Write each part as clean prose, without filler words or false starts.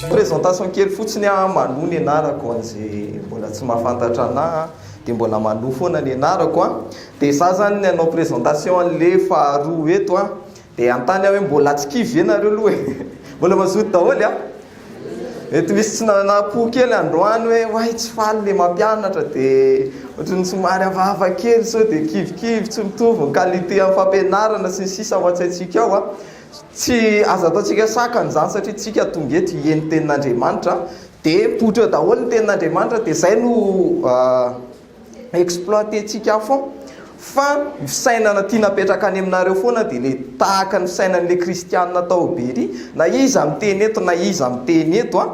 Présentation kely fotsiny aho, Manoa ny anarako ho an'izay mbola tsy mahafantatra anah dia mbola Manoa foana ny anarako an. Dia za zany ny hanao présentation an'le faharoa eto an. Dia hanontany aho hoe mbola tsy kivy ve nareo aloha e? Mbola mazoto daholo an? Mety misy tsy nanampo kely androany hoe oay tsy faly le mampianatra dia ohatran'ny somary hafahafa kely sao dia kivikivy, tsy mitovy ny qualité amin'ny fampianarana sy ny sisa ao an-tsaintsika ao an. Tsy azo ataontsika sakana izany satria tsika tonga eto hiheno tenin'Andriamanitra dia mipoitra eo daholo ny tenin'Andriamanitra dia izay no exploiter-tsika à fond fa ny fisainana tiana apetraka any aminareo foana dia ilay tahaka ny fisainan'ilay kristianina tao Beria na iza miteny eto na iza miteny eto an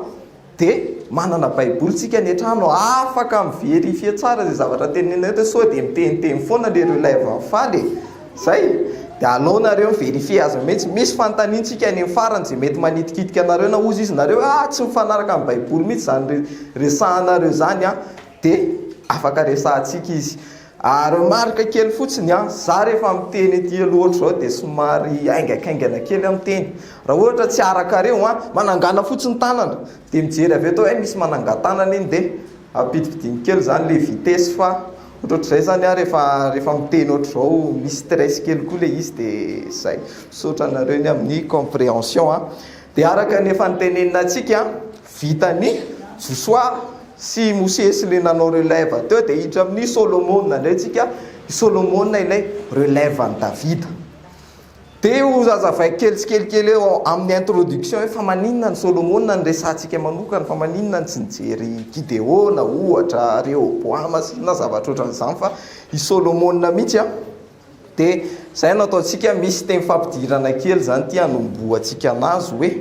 Dia manana baiboly tsika any an-trano afaka mi-verifier tsara izay zavatra tenenina eto hoe sao dia miteniteny foana le relève an'i Faly e! Zay? Dia alao nareo mi-verifier azy mihitsy. Misy fanontaniantsika any amin'ny farany izay mety manitikitika anareo na hozy izy nareo hoe ah tsy mifanaraka amin'ny baiboly mihitsy izany resahanareo izany an! Dia afaka resahantsika izy. Ah remarque kely fotsiny an, za rehefa miteny ety aloha ohatr'izao dia somary haingankaingana kely aho miteny. Raha ohatra tsy arakareo an, manangana fotsiny tanana dia mijery avy eto hoe misy manangan-tanana iny dia ampidipidino kely izany le vitesse fa ohatrohatr'izay izany aho rehefa rehefa miteny ohatr'izao misy stress kely koa le izy dia zay. Misaotra anareo ny amin'ny comprehension an. Dia araka ny efa notenenina antsika, vitan'i Josoa sy i Mosesy ilay nanao relève teo dia hiditra amin'i Solomona indray tsika, i Solomona ilay relève an'i Davida. Dia ho hazavaiko kely tsikelikely eo amin'ny introduction hoe fa maninona ny Solomona no resahantsika manokana, fa maninona no tsy nijery Gideona ohatra, Rehoboama sy na zavatra ohatran'izany fa i Solomona mihitsy an. Dia izay no ataontsika, misy teny fampidirana kely izany ity hanombohantsika anazy hoe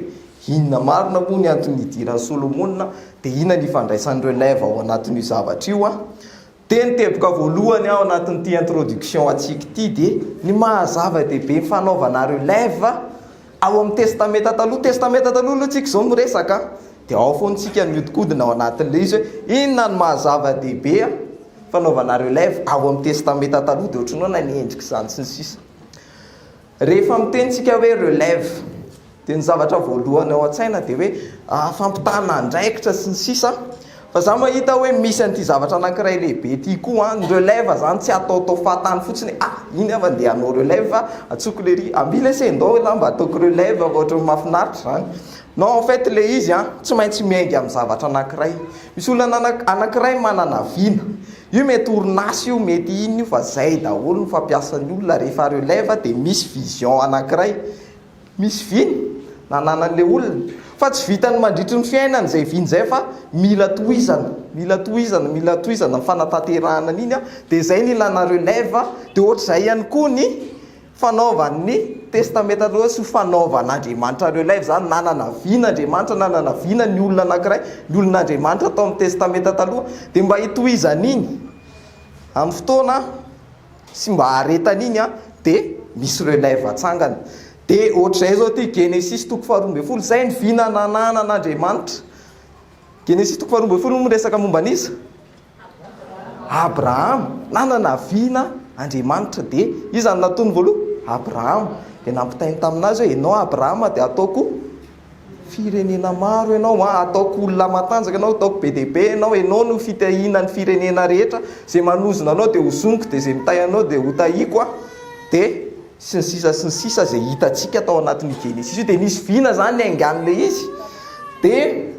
inona marina moa ny antony nidiran'i Solomona, dia inona ny ifandraisan'ny relève ao anatin'io zavatra io an. Dia ny teboka voalohany ao anatin'ity introduction antsika ity dia ny maha zava-dehibe ny fanaovana relève ao amin'ny Testamenta Taloha. Testamenta Taloha aloha tsika izao miresaka dia ao foana tsika mihodinkodina ao anatin'ilay izy hoe inona no maha zava-dehibe fanaovana relève ao amin'ny Testamenta Taloha dia ohatran'ny hoe ny endrik'izany sy ny sisa. Rehefa miteny tsika hoe relève dia ny zavatra voalohany ao an-tsaina dia hoe fampitana andraikitra sy ny sisa fa za mahita hoe misy an'ity zavatra anankiray lehibe ity koa an, ny relève zany tsy ataotao fahatany fotsiny hoe ah iny aho andeha hanao relève antsoiko lery ambila ese ndao elah mba ataoko relève fa ohatran'ny mahafinaritra zany. Non en fait le izy an tsy maintsy miainga amin'ny zavatra anankiray. Misy olona anankiray manana vina. Io mety orinasa io, mety inona io fa zay daholo no fampiasan'ny olona rehefa relève dia misy vision anankiray. Misy vina nananan'ilay olona. Fa tsy vitan'ny mandritry ny fiainany izay vina izay fa mila tohizana, mila tohizana, mila tohizana ny fanatanterahana an'iny an, dia izay no ilana relève, dia ohatr'izay ihany koa ny fanaovan'ny Testamenta Taloha sy fanaovan'Andriamanitra relève izany, nanana vina Andriamanitra, nanana vina ny olona anankiray, ny olon'Andriamanitra tao amin'ny Testamenta Taloha, dia mba hitohizan'iny amin'ny fotoana sy mba haharetany iny an, dia misy relève atsangana. Dia ohatr'izay izao ity Genesisy toko faharoa ambin'ny folo, izay ny vina nananan'Andriamanitra. Genesisy toko faharoa ambin'ny folo moa miresaka momba an'iza? Abrahama. Nanana vina Andriamanitra, dia iza no nataony voaloha? Abrahama. Dia nampitainy tamin'azy hoe, ianao Abrahama dia ataoko Firenena maro ianao an, ataoko olona matanjaka ianao, ataoko be dia be ianao, ianao no fitahiana ny firenena rehetra, izay manozona anao dia hozoniko, dia izay mitahy anao dia hotahiako an, dia sy ny sisa sy ny sisa izay hitantsika tao anatin'io Genesisy io, dia nisy vina izany niaingan'ilay izy, dia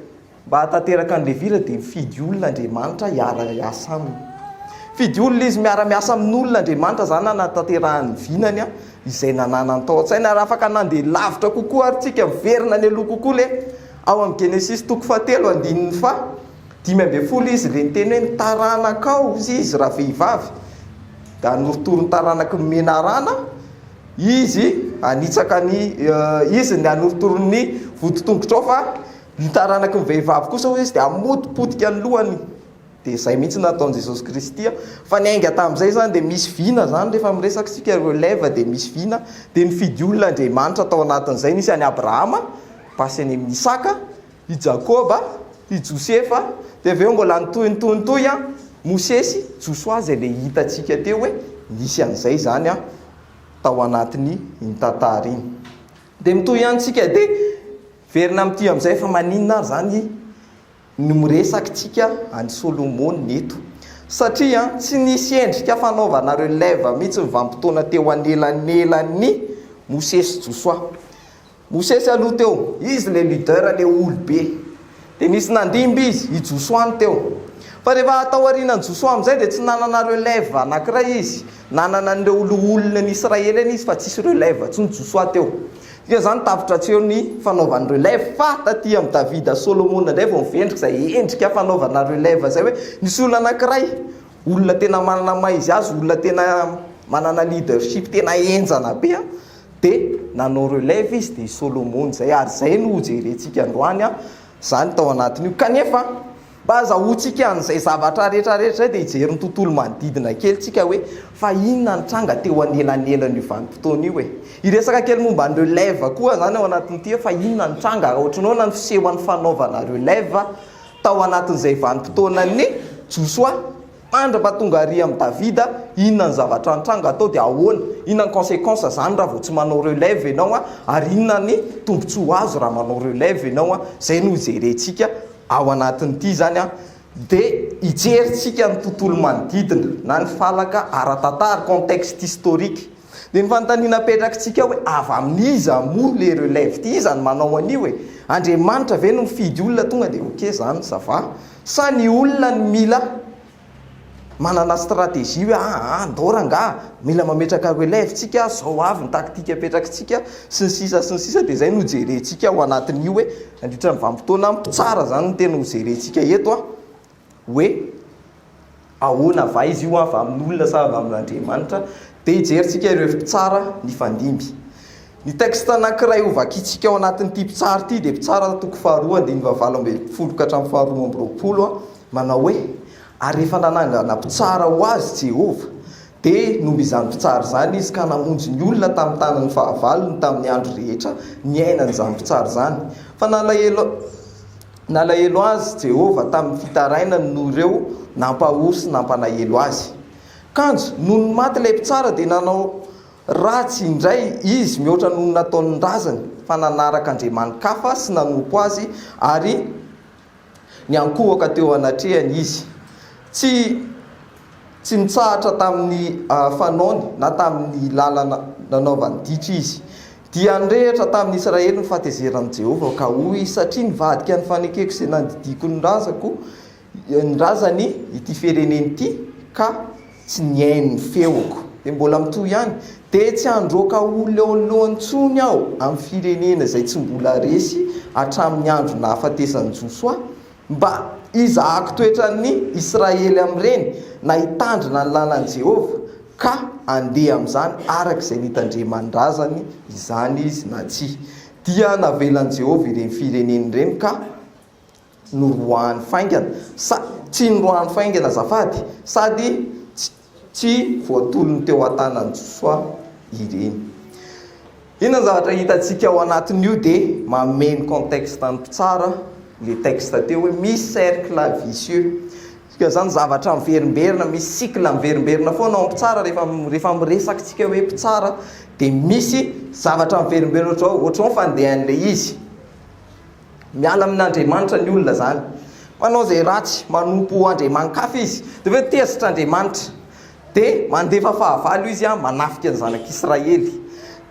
Mba hahatanteraka an'i Levila dia mifidy olona Andriamanitra hiara-hiasa aminy. Mifidy olona izy, miara-miasa amin'olona Andriamanitra izany hanatanterahany ny vinany izay nananany tao an-tsainy. Ary afaka nandeha lavitra kokoa ary tsika miverina any aloha kokoa le ao amin'ny Genesisy toko fahatelo andininy faha 15 izy le niteny hoe ny taranakao hozy izy ravehivavy dia hanorotoro ny taranaky ny menarana izy hanitsaka ny izy ny hanorotoro ny voditongotrao fa Ny taranaky ny vehivavy kosa hoy izy dia hamotimotika ny lohany. Dia izay mihitsy no nataon'i Jesosy Kristy. Fa niainga tamin'izay izany dia misy vina izany rehefa miresaka isika relève dia misy vina. Dia nifidy olona Andriamanitra tao anatin'izay. Nisy an'i Abrahama, pasy any amin'i Isaka, i Jakoba, i Josefa, dia avy eo mbola nitohy nitohy nitohy an, Mosesy, Josoa izay ilay hitantsika teo hoe nisy an'izay izany an tao anatin'iny tantara iny. Dia mitohy ihany isika dia. Miverina amin'ity amin'izay fa maninona ary izany no miresaka tsika an'i Solomona eto? Satria tsy nisy endrika fanaovana relève mihitsy ny vanim-potoana teo anelanelan'i Mosesy sy Josoa. Mosesy aloha teo, izy ilay leader, ilay olobe. Dia nisy nandimby izy, i Josoa no teo. Fa rehefa tao aorianan'i Josoa amin'izay dia tsy nanana relève anankiray izy. Nanana an'ireo loholona ny Israely ihany izy fa tsisy relève intsony Josoa teo. Dikan'izany tapitra hatreo ny fanaovany relève fa taty amin'i Davida Solomona indray vao mivendrika izay endrika fanaovana relève izay hoe nisy olona anankiray, olona tena manana maha izy azy, olona tena manana leadership tena henjana be an, dia nanao relève izy dia i Solomona izay ary izay no hojerentsika androany an, izany tao anatin'io. Kanefa Mba azahoantsika an'izay zavatra rehetra rehetra izay dia hijery ny tontolo manodidina kely tsika hoe fa inona ny tranga teo anelanelan'io vanim-potoana io e. Hiresaka kely momba ny relève koa izany ao anatin'ity hoe fa inona ny tranga, ohatran'ny ahoana ny fisehoan'ny fanaovana relève tao anatin'izay vanim-potoanan'i Josoa mandra-pahatonga ary amin'i Davida, inona ny zavatra nitranga tao dia ahoana, inona ny consequence izany raha vao tsy manao relève ianao ary inona ny tombontsoa azo raha manao relève ianao, izay no hojerentsika Ao anatin'ity izany dia hijerintsika ny tontolo manodidina na ny falaka ara-tantara, contexte historique. Dia ny fanontaniana apetrakitsika hoe avy amin'iza moa le relève ity? Iza no manao an'io e? Andriamanitra ve no mifidy olona tonga dia ok zany ça va? Sa ny olona no mila manana stratégie hoe aa andao rangaha mila mametraka relève tsika, zao avy ny tactique apetrakitsika sy ny sisa sy ny sisa dia izay no jerentsika ao anatin'io hoe nandritra ny vanim-potoana mpitsara zany no tena ho jerentsika eto an, hoe ahoana va izy io avy amin'olona sa avy amin'Andriamanitra, dia hijerintsika ireo mpitsara nifandimby. Ny texte anankiray ho vakintsika ao anatin'ity mpitsara ity dia mpitsara toko faharoa andininy fahavalo ambinifolo ka hatramin'ny faharoa ambiroapolo an, Manao hoe, Ary rehefa nanangana mpitsara ho azy Jehovah, dia nomba izany mpitsara izany izy ka namonjy ny olona tamin'ny tanan'ny fahavalony tamin'ny andro rehetra niainan'izany mpitsara izany. Fa nalahelo, nalahelo azy Jehovah tamin'ny fitarainany noho ireo nampahory sy nampanahelo azy. Kanjo, nony maty ilay mpitsara dia nanao ratsy indray izy mihoatra noho ny nataon'ny razany, fa nanaraka andriamani-kafa sy nanompo azy ary Niankohoka teo anatrehany izy. Tsy tsy nitsahatra tamin'ny fanaony na tamin'ny lalana nanaovany ditra izy. Dia nirehitra tamin'ny Israely ny fahatezeran'i Jehovah, ka hoy izy, Satria nivadika ny fanekeko izay nandidiako ny razako, ny razany, ity firenena ity, ka tsy nihaino ny feoko. Dia mbola mitohy ihany, Dia tsy handroaka olona eo anoloany intsony aho amin'ny firenena izay tsy mbola resy hatramin'ny andro nahafatesan'i Josoa, mba hizahako toetra ny Israely amin'ireny, na hitandrina ny lalan'i Jehovah, ka handeha amin'izany araka izay nitandreman'ny razany izany izy na tsia. Dia navelan'i Jehovah ireny firenena ireny ka. noroahany faingana sa tsy noroahany faingana azafady sady tsy voatolony teo an-tanan'i Josoa ireny. Inona ny zavatra hitantsika ao anatin'io dia manome ny contexte ny mpitsara le texte teo hoe misy cercle vicieux. Dikan'izany zavatra miverimberina, misy cycle miverimberina foana ao amin'ny mpitsara rehefa rehefa miresaka tsika hoe mpitsara dia misy zavatra miverimberina ohatr'izao, ohatr'izao ny fandehan'ilay izy. Miala amin'Andriamanitra ny olona izany. Manao izay ratsy, manompo andriamani-kafa izy. Dia avy eo tezitra Andriamanitra. Dia mandefa fahavalo izy manafika ny zanak'Israely.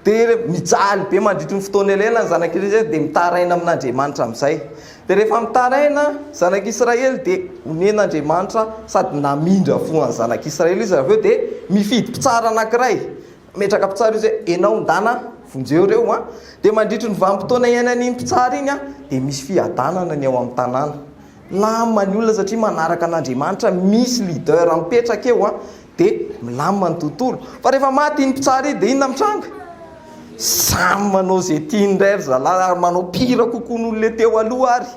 Dia mijaly be mandritry ny fotoana elaela ny zanak'Israely dia mitaraina amin'Andriamanitra amin'izay. Dia rehefa mitaraina zanak'Israely dia onen'Andriamanitra sady namindra fo an'ny zanak'Israely izy avy eo dia mifidy mpitsara anankiray. Mametraka mpitsara izy hoe enao ndana vonjeo ireo an! Dia mandritry ny vanim-potoana iainan'iny mpitsara iny an, dia misy fiadanana ny ao amin'ny tanàna. Milamina ny olona satria manaraka an'Andriamanitra, misy leader mipetraka eo an, dia milamina ny tontolo. Fa rehefa maty iny mpitsara iny dia inona mitranga? Samy manao izay tiany indray ry zalahy ary manao pire kokoa noho ilay teo aloha ary.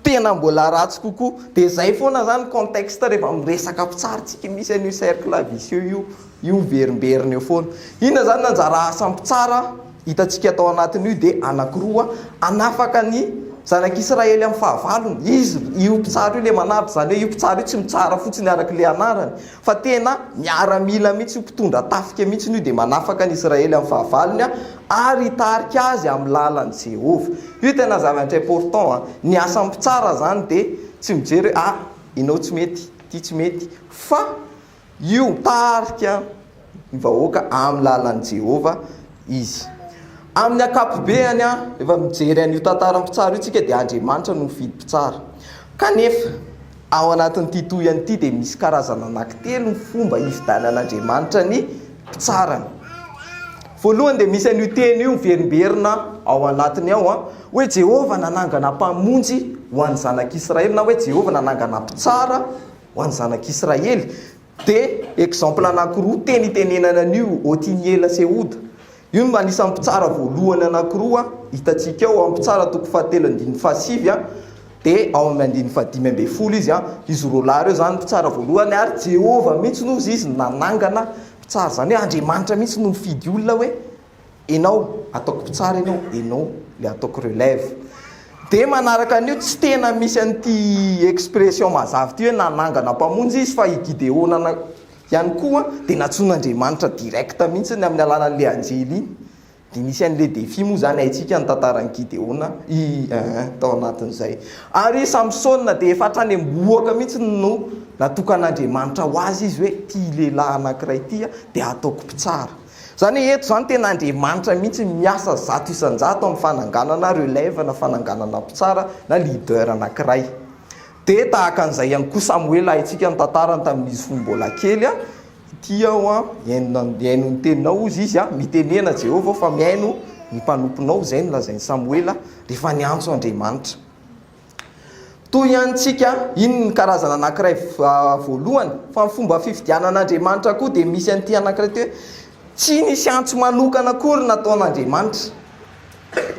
Tena mbola ratsy kokoa. Dia izay foana izany contexte rehefa miresaka mpitsara tsika misy an'io cercle vicieux io, io miverimberina eo foana. Inona izany ny anjara asan'ny mpitsara hitantsika tao anatin'io dia anankiroa, hanafaka ny. Zanak'Israely amin'ny fahavalony. Izy, io mpitsara io ilay manavotra, izany hoe io mpitsara io tsy mitsara fotsiny araka ilay anarany, fa tena miaramila mihitsy io, mpitondra tafika mihitsy io, dia manafaka ny Israely amin'ny fahavalony ary hitarika azy amin'ny lalan'i Jehovah. Io tena zavatra important an! Ny asan'ny mpitsara izany dia tsy mijery hoe ah, ianao tsy mety, ity tsy mety, fa Io mitarika ny vahoaka amin'ny lalan'i Jehovah izy. Amin'ny ankapobeany, rehefa mijery an'io tantaran'ny mpitsara io tsika dia Andriamanitra no mifidy mpitsara. Kanefa, ao anatin'ity tohiny ity dia misy karazana anankitelo ny fomba hifidianan'Andriamanitra ny mpitsarany. Voalohany dia misy an'io teny io miverimberina ao anatiny ao, hoe Jehovah nanangana mpamonjy ho an'ny zanak'Israely na hoe Jehovah nanangana mpitsara ho an'ny zanak'Israely. Dia exemple anankiroa teny itenenana an'io, Otiniela sy Ehoda. Io no anisan'ny mpitsara voalohany anankiroa hitantsika ao, ao amin'ny Mpitsara toko fahatelo andininy fahasivy dia ao amin'ny andininy fahadimy ambin'ny folo izy. Izy roa lahy ireo izany mpitsara voalohany ary Jehovah mihitsy no izy no nanangana mpitsara. Izany hoe Andriamanitra mihitsy no mifidy olona hoe Enao ataoko mpitsara enao, enao le ataoko relève. De manaraka an'io tsy tena misy an'ity expression mazava ity hoe nanangana mpamonjy izy fa i Gideona ihany koa de nantsoin'Andriamanitra direct mihitsy amin'ny alalan'le anjely iny. De nisy an'le défi moa zany haintsika ny tantaran'i Gideona i eh tao anatin'izay. Ary i Samsona de efa hatrany am-bohoka mihitsy no natokan'Andriamanitra ho azy izy hoe ity lehilahy anankiray ity de ataoko mpitsara. Izany hoe eto izany tena Andriamanitra mihitsy miasa 100% amin'ny fananganana relève na fananganana mpitsara na leader anankiray. Dia tahaka an'izay ihany koa Samoela haintsika ny tantarany tamin'izy fony mbola kely a, ity aho a, mihaino mihaino ny teninao hozy izy a, mitenena Jehovah fa mihaino ny mpanomponao, izay no lazain'i Samoela rehefa niantso Andriamanitra. Toy ihany tsika, iny ny karazana anankiray voalohany, fa ny fomba fifidianan'Andriamanitra koa dia misy an'ity anankiray ity hoe tsy nisy antso manokana akory nataon'Andriamanitra.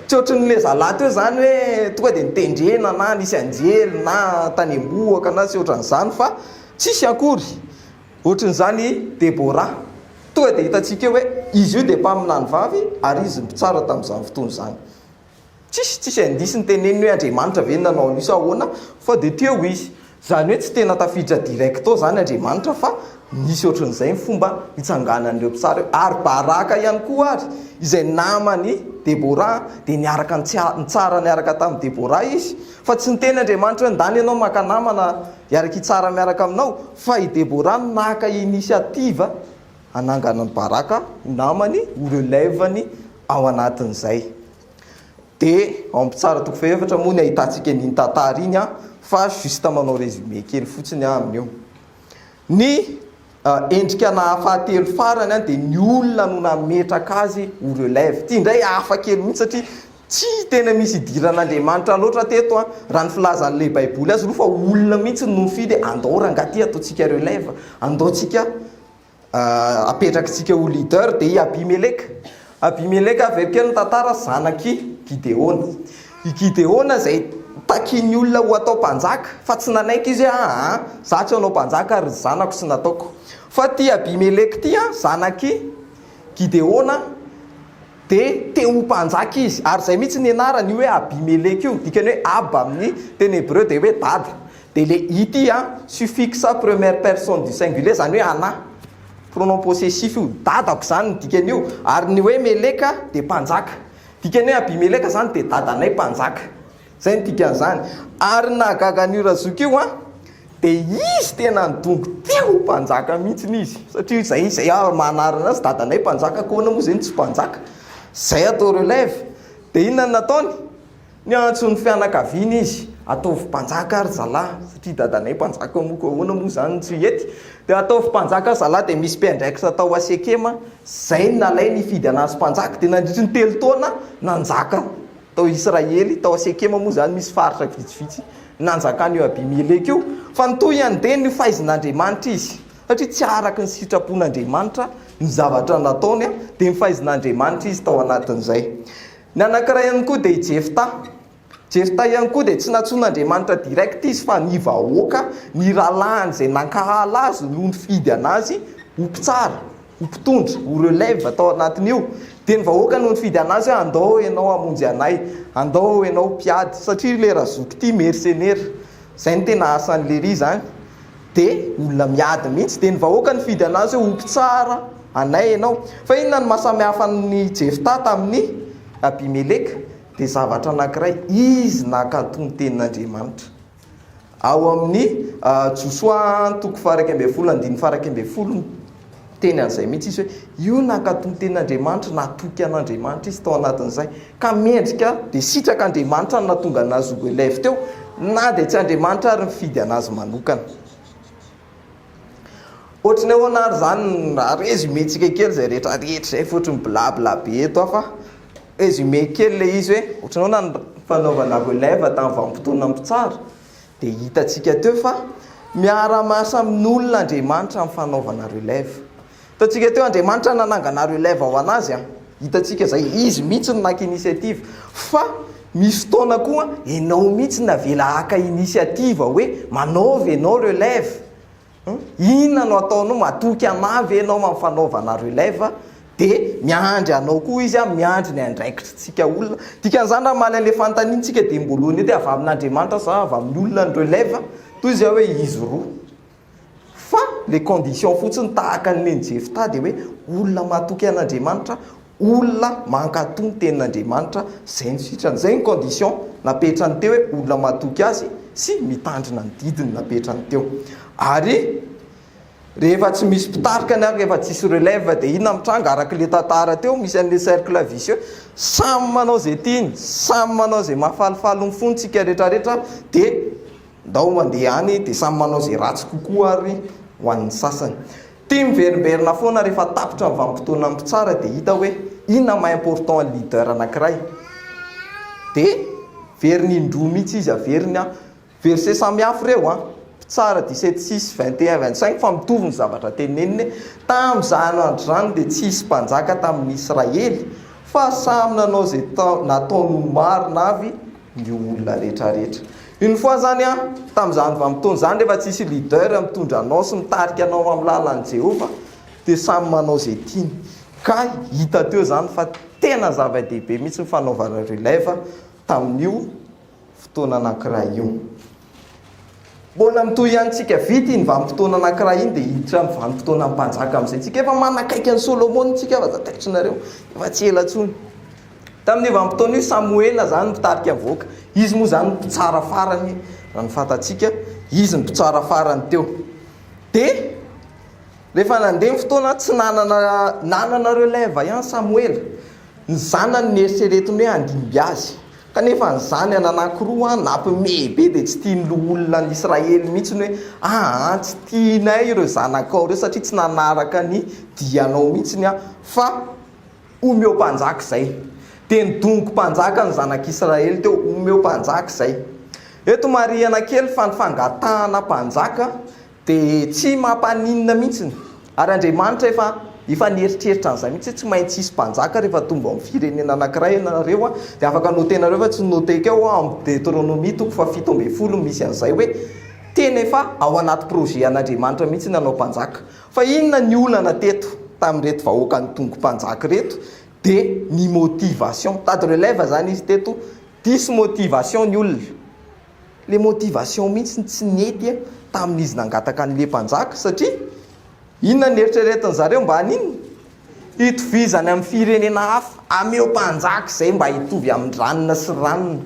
Tsy ohatran'ilay zalahy teo izany hoe tonga dia notendrena na nisy anjely na tany am-bohoka na tsy ohatran'izany fa tsisy akory. Ohatran'izany i Debora. Tonga dia hitantsika eo hoe izy io dia mpaminany vavy ary izy mpitsara tamin'izany fotoana izany. Tsisy tsisy indice niteneniny hoe Andriamanitra ve no nanao an'io sa ahoana fa dia teo izy. Izany hoe tsy tena tafiditra direct tao izany Andriamanitra fa nisy ohatran'izay ny fomba nitsanganan'ireo mpitsara io. Ary Baraka ihany koa ary izay naman'i Debora dia niaraka nitsara niaraka tamin'i Debora izy. Fa tsy niteny Andriamanitra hoe ndany ianao maka namana hiaraka hitsara miaraka aminao fa i Debora no naka initiative hanangana an'i Baraka ho namany, ho relève-ny ao anatin'izay. Dia ao amin'ny Mpitsara toko fahefatra moa ny ahitantsika an'iny tantara iny an, fa juste manao résumé kely fotsiny aho amin'io. Ny endrika na fahatelo farany an, dia ny olona no nametraka azy ho relève. Ity indray hafa kely mihitsy satria tsy tena misy idiran'Andriamanitra loatra teto an, raha ny filazan'ilay Baiboly azy aloha fa olona mihitsy no nifidy hoe andao rangahy ity ataontsika relève, andao tsika Apetrakitsika ho leader dia i Abimeleka. Abimeleka averiko kely ny tantara zanak'i Gideona. I Gideona izay takian'ny olona ho atao mpanjaka fa tsy nanaiky izy hoe aa za tsy hanao mpanjaka ary ny zanako tsy nataoko. Fa ity Abimeleka ity an zanak'i Gideona dia te ho mpanjaka izy ary izay mihitsy ny anarany io hoe Abimeleka io, dikany hoe Ab amin'ny teny hebreo dia hoe dada. Dia le ity an, suffixe première personne du singulier, izany hoe ana, pronom possessif io, dadako izany ny dikan'io, ary ny hoe Meleka dia mpanjaka. Dikany hoe Abimeleka izany dia dadanay mpanjaka. Izay no dikan'izany. Ary ny nahagaga an'io razoky io an, dia izy tena nidongy te ho mpanjaka mihitsy izy, satria izay izay ary manarina azy, dadanay mpanjaka, koa ahoana moa izay no tsy mpanjaka? Izay atao relève. Dia inona no nataony? Niantso ny fianakaviany izy, Ataovy mpanjaka ry zalahy, satria dadanay mpanjaka moa koa ahoana moa izany no tsy hety? Dia ataovy mpanjaka ry zalahy, dia misy mpiandraikitra tao Sekema, izay no nalainy hifidy an'azy mpanjaka. Dia nandritry ny telo taona nanjaka tao Israely, tao Sekema moa izany misy faritra vitsivitsy nanjakan'io Abimeleka io. Fa nitohy handeha ny faizin'Andriamanitra izy, satria tsy araka ny sitrapon'Andriamanitra ny zavatra nataony, dia nifaizin'Andriamanitra izy tao anatin'izay. Ny anankiray ihany koa dia i Jefta. Jefta ihany koa dia tsy nantsoin'Andriamanitra direct izy fa ny vahoaka, ny rahalahiny izay nankahala azy no nifidy anazy ho mpitsara, ho mpitondra, ho relève tao anatin'io. Dia ny vahoaka no nifidy anazy hoe andao ianao hamonjy anay, andao ianao mpiady, satria ilay razoky ity mercenaire, izay no tena asan'i lery izany, dia olona miady mihitsy, dia ny vahoaka nifidy anazy hoe ho mpitsara anay ianao. Fa inona no maha samy hafa an'i Jefta tamin'i Abimeleka? Dia zavatra anankiray, izy nankatò ny tenin'Andriamanitra. Ao amin'ny Josoa toko faha-11 andininy faha-11 miteny an'izay mihitsy izy hoe io nankatò ny tenin'Andriamanitra, natoky an'Andriamanitra izy tao anatin'izay. Ka mendrika dia sitrak'Andriamanitra no nahatonga anazy ho élève teo na dia tsy Andriamanitra ary nifidy anazy manokana. Ohatry ny ahoana ary izany raha résumé-ntsika kely izay rehetra rehetra izay fa ohatry ny blabla be eto aho fa Résumé kely ilay izy hoe ohatran'ny ahoana ny fanaovana relève tamin'ny vanim-potoana mpitsara dia hitantsika teo fa miara-miasa amin'olona Andriamanitra amin'ny fanaovana relève. Hitantsika teo Andriamanitra nanangana relève ho an'azy an, hitantsika izay, izy mihitsy no naka initiative fa misy fotoana koa ianao mihitsy no avela haka initiative hoe manaova ianao relève. Inona no ataonao? Matoky anah ve ianao amin'ny fanaovana relève? Dia miandry anao koa izy, miandry ny andraikitritsika olona. Dikan'izany raha hamaly an'ilay fanontaniana isika dia mbola eo dia avy amin'Andriamanitra sa avy amin'ny olona ny relève? Toy izay hoe izy roa. Fa ilay condition fotsiny tahaka ny nen'i Jefta dia hoe olona matoky an'Andriamanitra, olona mankatò ny tenin'Andriamanitra, izay no sitrany. Izay ny condition napetrany teo hoe olona matoky azy sy mitandrina ny didiny napetrany teo. Ary rehefa tsy misy mpitarika na rehefa tsisy relève dia inona mitranga araka ilay tantara teo, misy an'ilay cercle vicieux, samy manao izay tiany, samy manao izay mahafalifaly ny fony tsika rehetrarehetra dia Ndao mandeha any dia samy manao izay ratsy kokoa ary ho an'ny sasany. Tia miverimberina foana rehefa tapitra ny vanim-potoanan'ny mpitsara dia hita hoe inona maha important ny leader anankiray. Dia veriny indroa mihitsy izy averiny an. Verset samihafa ireo an. Mpitsara 17 6, 21 25 fa mitovy ny zavatra teneniny. Tamin'izany andro izany dia tsy hisy mpanjaka tamin'ny Israely fa samy nanao izay nataony ho marina avy ny olona rehetra rehetra. Une fois zany an, tamin'izany vanim-potoana izany rehefa tsisy leader mitondra anao sy mitarika anao amin'ny lalan'i Jehovah dia samy manao izay tiany. Ka hita teo izany fa tena zava-dehibe mihitsy ny fanaovana relève tamin'io fotoana anankiray io. Mbola mitohy ihany tsika, vita iny vanim-potoana anankiray iny dia hiditra amin'ny vanim-potoanan'ny mpanjaka amin'izay tsika. Efa manakaiky an'i Solomona tsika fa aza taitrinareo, efa tsy ela intsony. Tamin'io vanim-potoana io Samoela izany mpitarika ny vahoaka. Izy moa izany mpitsara farany raha ny fantatsika, izy no mpitsara farany teo. Dia rehefa nandeha ny fotoana tsy nanana nanana relève ihany Samoela. Ny zanany neritreretiny hoe handimby azy. Kanefa ny zanany anankiroa nampimehy be dia tsy tian'ny loholona ny Israely mihitsy ny hoe aa tsy tianay ireo zanakao ireo satria tsy nanaraka ny dianao mihitsy fa Omeo mpanjaka izay. Dia nidongy mpanjaka ny zanak'Israely teo, omeo mpanjaka izay. Eto marihana kely fa ny fangatahana mpanjaka dia tsy mampaninona mihitsiny. Ary Andriamanitra efa efa nieritreritra an'izay mihitsy hoe tsy maintsy hisy mpanjaka rehefa tonga ao amin'ny firenena anankiray ianareo dia afaka notenareo fa tsy noteko ao amin'ny Deoteronomia toko faha-17 misy an'izay hoe tena efa ao anaty projet an'Andriamanitra mihitsy ny hanao mpanjaka. Fa inona ny olana teto tamin'ireto vahoaka nitongo mpanjaka ireto dia ny motivation. Mitady relève zany izy teto, diso motivation ny olona. Le motivation mihitsy no tsy nety tamin'izy nangataka an'le mpanjaka satria inona ny eritreretin zareo mba haninona? Hitovizany amin'ny firenena hafa, ameo mpanjaka izay mba hitovy amin-dranona sy ranona.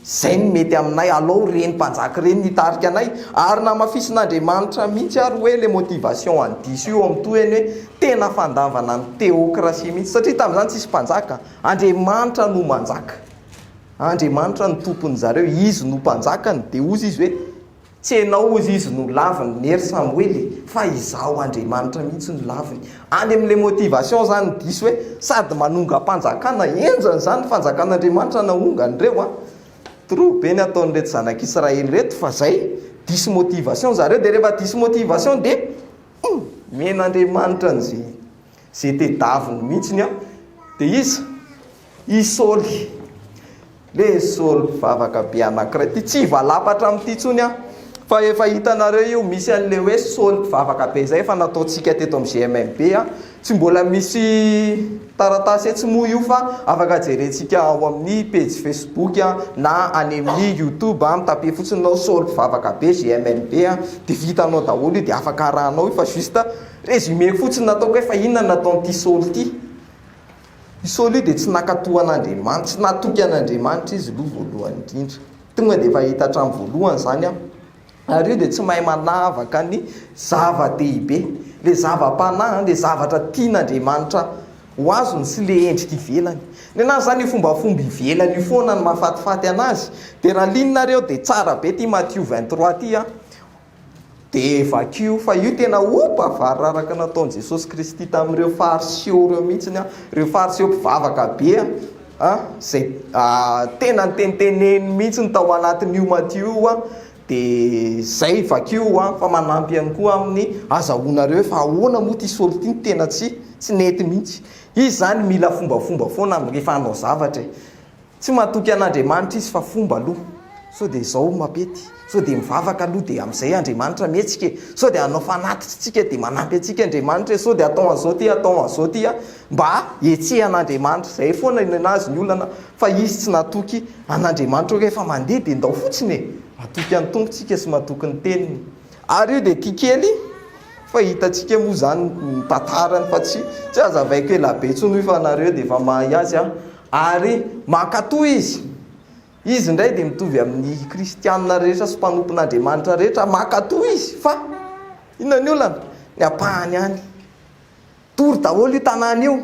Izay no mety aminay, alao ireny mpanjaka ireny hitarika anay, ary namafisin'Andriamanitra mihitsy ary hoe le motivation an'i diso io amin'ny tohiny hoe tena fandavana ny théocratie mihitsy, satria tamin'izany tsisy mpanjaka, Andriamanitra no manjaka, Andriamanitra no tompon'ny zareo, Izy no mpanjakany, dia hozy izy hoe Tsy ianao hozy izy no laviny nery Samoela e, fa izaho Andriamanitra mihitsy no laviny. Any amin'ilay motivation izany ny diso hoe sady manongam-panjakana, henjana izany ny fanjakan'Andriamanitra naongan'ireo an! Trop be ny ataon'ireto zanak'Israely ireto fa zay, diso motivation zareo dia rehefa diso motivation dia hum! Omen'Andriamanitra an'izay izay tedaviny mihitsiny an! Dia iza? I Saoly. Le Saoly mpivavaka be anankiray ity. Tsy hivalapatra amin'ity intsony aho fa efa hitanareo io misy an'le hoe Saoly mpivavaka be izay efa nataontsika teto amin'ny GMMB. Tsy mbola misy taratasy etsy moa io fa afaka jerentsika ao amin'ny pejy Facebook na any amin'ny YouTube, mi-taper fotsiny ianao Saoly mpivavaka be GMNB dia vitanao daholo io dia afaka arahanao io fa juste résumé fotsiny nataoko hoe fa inona no nataon'ity Saoly ity. I Saoly io dia tsy nankatò an'Andriamanitra, tsy natoky an'Andriamanitra izy aloha voalohany indrindra. Tonga dia efa hita hatramin'ny voalohany izany an. Ary io dia tsy mahay manavaka ny zava-dehibe, ilay zava-panahy, ilay zavatra tian'Andriamanitra ho azony sy ilay endrika ivelany. Ny anazy izany io fombafomba ivelany io foana no mahafatifaty anazy. Dia raha liana-nareo dia tsara be ity Matio 23 ity an. Dia vakio fa io tena opa vary raraka nataon'i Jesosy Kristy tamin'ireo Fariseo ireo mihitsiny an, ireo Fariseo mpivavaka be an, izay tena niteniteneny mihitsiny tao anatin'io Matio io an, dia izay vakio an, fa manampy ihany koa amin'ny azahoanareo hoe fa ahoana moa ity Saoly ity no tena tsy tsy nety mihitsy. Izy izany mila fombafomba foana rehefa hanao zavatra e. Tsy matoky an'Andriamanitra izy fa fomba aloha. Sao dia izao mampety. Sao dia mivavaka aloha dia amin'izay Andriamanitra mihetsika e. Sao dia hanao fanatitra tsika dia manampy antsika Andriamanitra e. Sao dia atao an'izao ty, atao an'izao ty a. Mba hetsehan'Andriamanitra. Izay foana ny an'azy ny olana fa izy tsy natoky an'Andriamanitra hoe rehefa mandeha dia ndao fotsiny e. Matoky an'ny Tompo tsika sy matoky ny teniny. Ary io dia tia kely fa hitantsika moa izany ny tantarany fa tsy tsy hazavaiko ela be intsony hoy fa nareo dia efa mahay azy a. Ary mankatò izy. Izy indray dia mitovy amin'ny kristianina rehetra sy mpanompon'Andriamanitra rehetra, mankatò izy fa inona ny olana? Ny ampahany ihany. Doro daholo io tanàna io.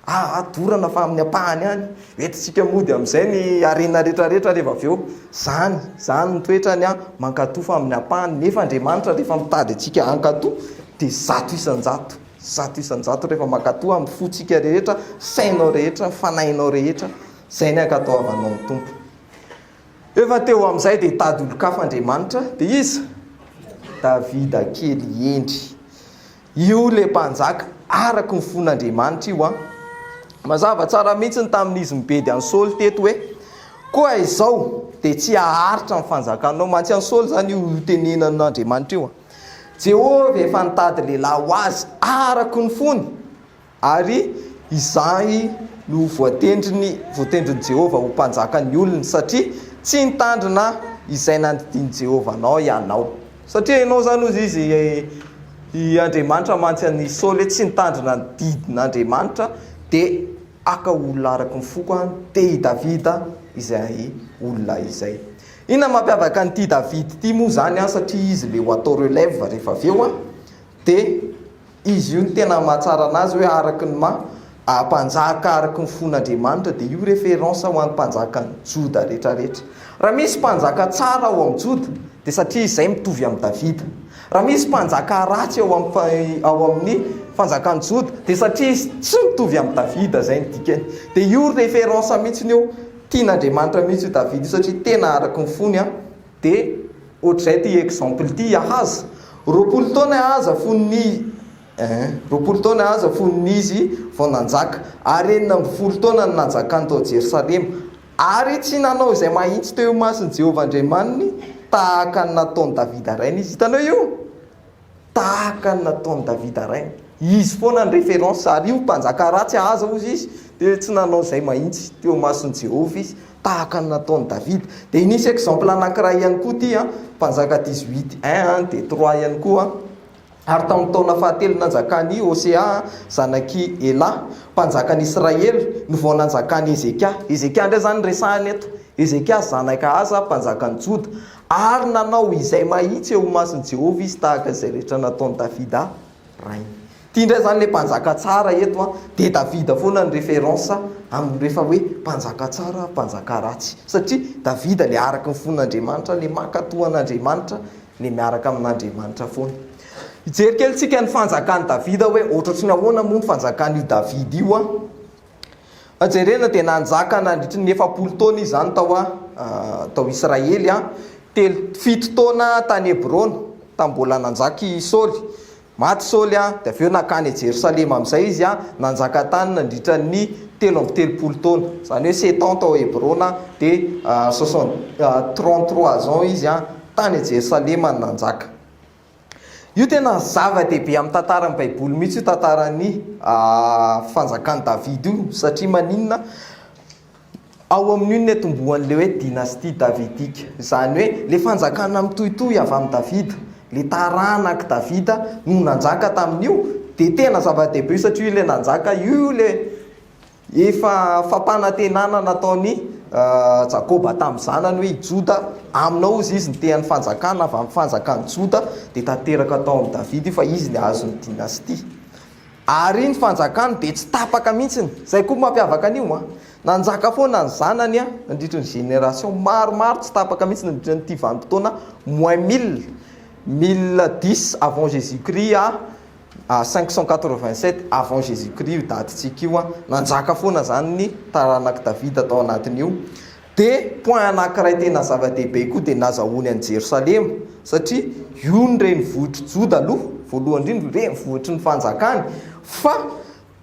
Aa, dorana fa amin'ny ampahany ihany. Entintsika mody amin'izay ny harena rehetra rehetra rehefa avy eo. Izany, izany ny toetrany an, mankatò fa amin'ny ampahany. Nefa Andriamanitra rehefa mitady antsika hankatò dia 100%. 100% rehefa mankatò amin'ny fontsika rehetra, sainao rehetra, fanahinao rehetra, izay ny ankatoavanao ny Tompo. Efa teo amin'izay dia hitady olon-kafa Andriamanitra, dia iza? Davida kely hendry. Io ilay mpanjaka araka ny fon'Andriamanitra io an. Mazava tsara mihitsy ny tamin'izy nibedy an'i Saoly teto hoe, koa izao dia tsy haharitra ny fanjakanao. Mantsy an'i Saoly izany io tenenan'Andriamanitra io an. Jehovah efa nitady lehilahy ho azy araka ny fony, ary izahy no voatendriny, voatendrin'i Jehovah ho mpanjakan'ny olony, satria tsy nitandrina izay nandidian'i Jehovah anao ianao. Satria ianao izany, hozy izy, i Andriamanitra mantsy an'i Saoly hoe tsy nitandrina ny didin'Andriamanitra, dia haka olona araka ny foko aho, dia i Davida izay olona izay. Inona no mampiavaka an'ity David ity moa izany an, satria izy ilay ho atao relève rehefa avy eo an, dia izy io no tena mahatsara anazy hoe araka ny maha mpanjaka araka ny fon'Andriamanitra dia io référence ho an'ny mpanjakan'i Joda rehetra rehetra. Raha misy mpanjaka tsara ao amin'i Joda dia satria izay mitovy amin'i Davida. Raha misy mpanjaka ratsy ao amin'ny ao amin'ny fanjakan'i Joda dia satria izy tsy mitovy amin'i Davida, izay no dikany. Dia io référence mihitsy io. Tian'Andriamanitra mihitsy io Davida io satria tena araka ny fony an, dia ohatr'izay ity exemple ity i Ahaza, 20 taona i Ahaza fony ny eh, 20 taona i Ahaza fony izy vao nanjaka, ary 16 taona no nanjakany tao Jerosalema, ary tsy nanao izay mahitsy teo imason'i Jehovah Andriamaniny tahaka ny nataon'i Davida rainy izy. Hitanao io? Tahaka ny nataon'i Davida rainy. Izy foana ny référence, ary io mpanjaka ratsy Ahaza hozy izy, dia tsy nanao izay mahitsy teo imason'i Jehovah izy, tahaka ny nataon'i Davida. Dia nisy exemple anankiray ihany koa ity an, mpanjaka dix-huit un an, dia trois ihany koa an. Ary tamin'ny taona fahatelo nanjakan'i Hosea zanak'i Ela, mpanjakan'i Israely, no vao nanjakan'i Hezekia. Hezekia indray izany no resahina eto. Hezekia zanak'i Ahaza, mpanjakan'i Joda. Ary nanao izay mahitsy eo imason'i Jehovah izy tahaka izay rehetra nataon'i Davida rainy. Ity indray izany ilay mpanjaka tsara eto an, dia Davida foana ny référence amin'ny rehefa hoe mpanjaka tsara, mpanjaka ratsy. Satria Davida ilay araka ny fon'Andriamanitra, ilay mankatò an'Andriamanitra, ilay miaraka amin'Andriamanitra foana. Hijery kely tsika ny fanjakan'i Davida hoe ohatrohatry ny ahoana moa ny fanjakan'io Davida io an. Fa jerena dia nanjaka nandritry ny 40 taona izy izany tao tao Israely an, telo, fito taona tany Hebrona, tamin'ny mbola nanjaka i Saoly. Maty Saoly an, dia avy eo nankany Jerosalema amin'izay izy an, nanjaka tany nandritra ny 33 taona. Izany hoe sept ans tao Hebrona dia soixante, 33 ans izy an, tany Jerosalema no nanjaka. Io tena zava-dehibe amin'ny tantaran'ny Baiboly mihitsy io tantaran'ny fanjakan'i Davida io, satria maninona? Ao amin'io no niatombohan'ilay hoe dynastie davidique, izany hoe ilay fanjakana mitohitohy avy amin'i Davida, ilay taranak'i Davida no nanjaka tamin'io, dia tena zava-dehibe io satria io ilay nanjaka, io ilay Efa fampanantenana nataon'i Jakoba tamin'ny zanany hoe i Joda, aminao hozy izy ny tehan'ny fanjakana avy amin'ny fanjakan'i Joda, dia tanteraka tao amin'i Davida io fa izy ny hahazo ny dynastie. Ary ny fanjakany dia tsy tapaka mihitsiny. Izay koa mampiavaka an'io an. Nanjaka foana ny zanany an, nandritra ny génération maromaro tsy tapaka mihitsy nandritra an'ity vanim-potoana moins mille, 1010 avant Jésus Christ à 587 avant Jésus Christ io datintsika io an, nanjaka foana zany ny taranak'i Davida tao anatin'io. Dia point anankiray tena zava-dehibe koa dia nazahoany an'i Jerosalema satria io ny renivohitr'i Joda aloha, voalohany indrindra renivohitry ny fanjakany, fa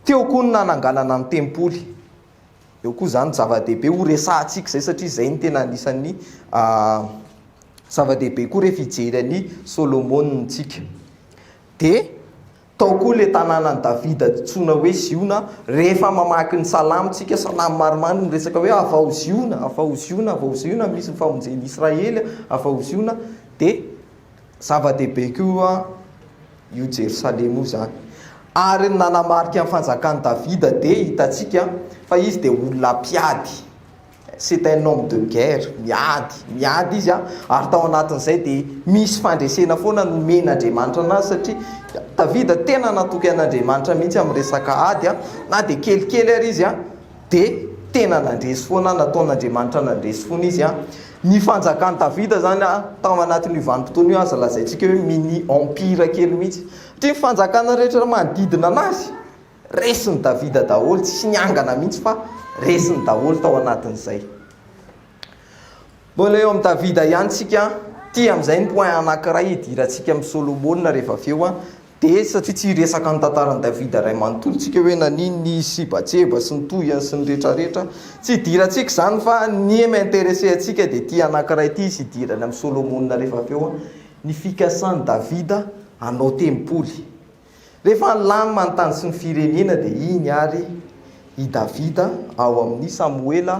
teo koa ny nananganana ny tempoly. Eo koa izany zava-dehibe ho resahantsika izay satria izay no tena anisan'ny zava-dehibe koa rehefa hijery an'i Solomona isika. Dia tao koa ilay tanànan'i Davida antsoina hoe Ziona, rehefa mamaky ny salamo tsika, salamo maromaro miresaka hoe avao Ziona, avao Ziona, avao Ziona, misy ny famonjen'i Israely, avao Ziona, dia zava-dehibe koa io Jerosalema io izany. Ary ny nanamarika ny fanjakan'i Davida dia hitantsika fa izy dia olona mpiady. C'est un homme de guerre, miady, miady izy an, ary tao anatin'izay dia misy fandresena foana nomen'Andriamanitra anazy satria Davida tena natoky an'Andriamanitra mihitsy amin'ny resaka ady an, na dia kelikely ary izy an, dia tena nandresy foana, nataon'Andriamanitra nandresy foana izy an. Ny fanjakan'i Davida izany an, tao anatin'io vanim-potoana io aza lazaintsika hoe mini empire kely mihitsy, satria ny fanjakana rehetra manodidina anazy, Resin'i Davida daholo, tsisy niangana mihitsy fa resiny daholo tao anatin'izay. Mbola eo amin'i Davida ihany tsika, ity amin'izay ny point anankiray hidirantsika amin'i Solomona rehefa avy eo, dia satria tsy hiresaka ny tantaran'i Davida iray manontolo tsika hoe naninona izy sy Batseba sy ny tohiny sy ny rehetrarehetra, tsy hidirantsika izany fa ny mi-intéresser antsika dia ity anankiray ity sy hidirany amin'i Solomona rehefa avy eo, ny fikasan'i Davida hanao tempoly. Rehefa nilamina ny tany sy ny firenena dia iny ary i Davida ao amin'ny Samoela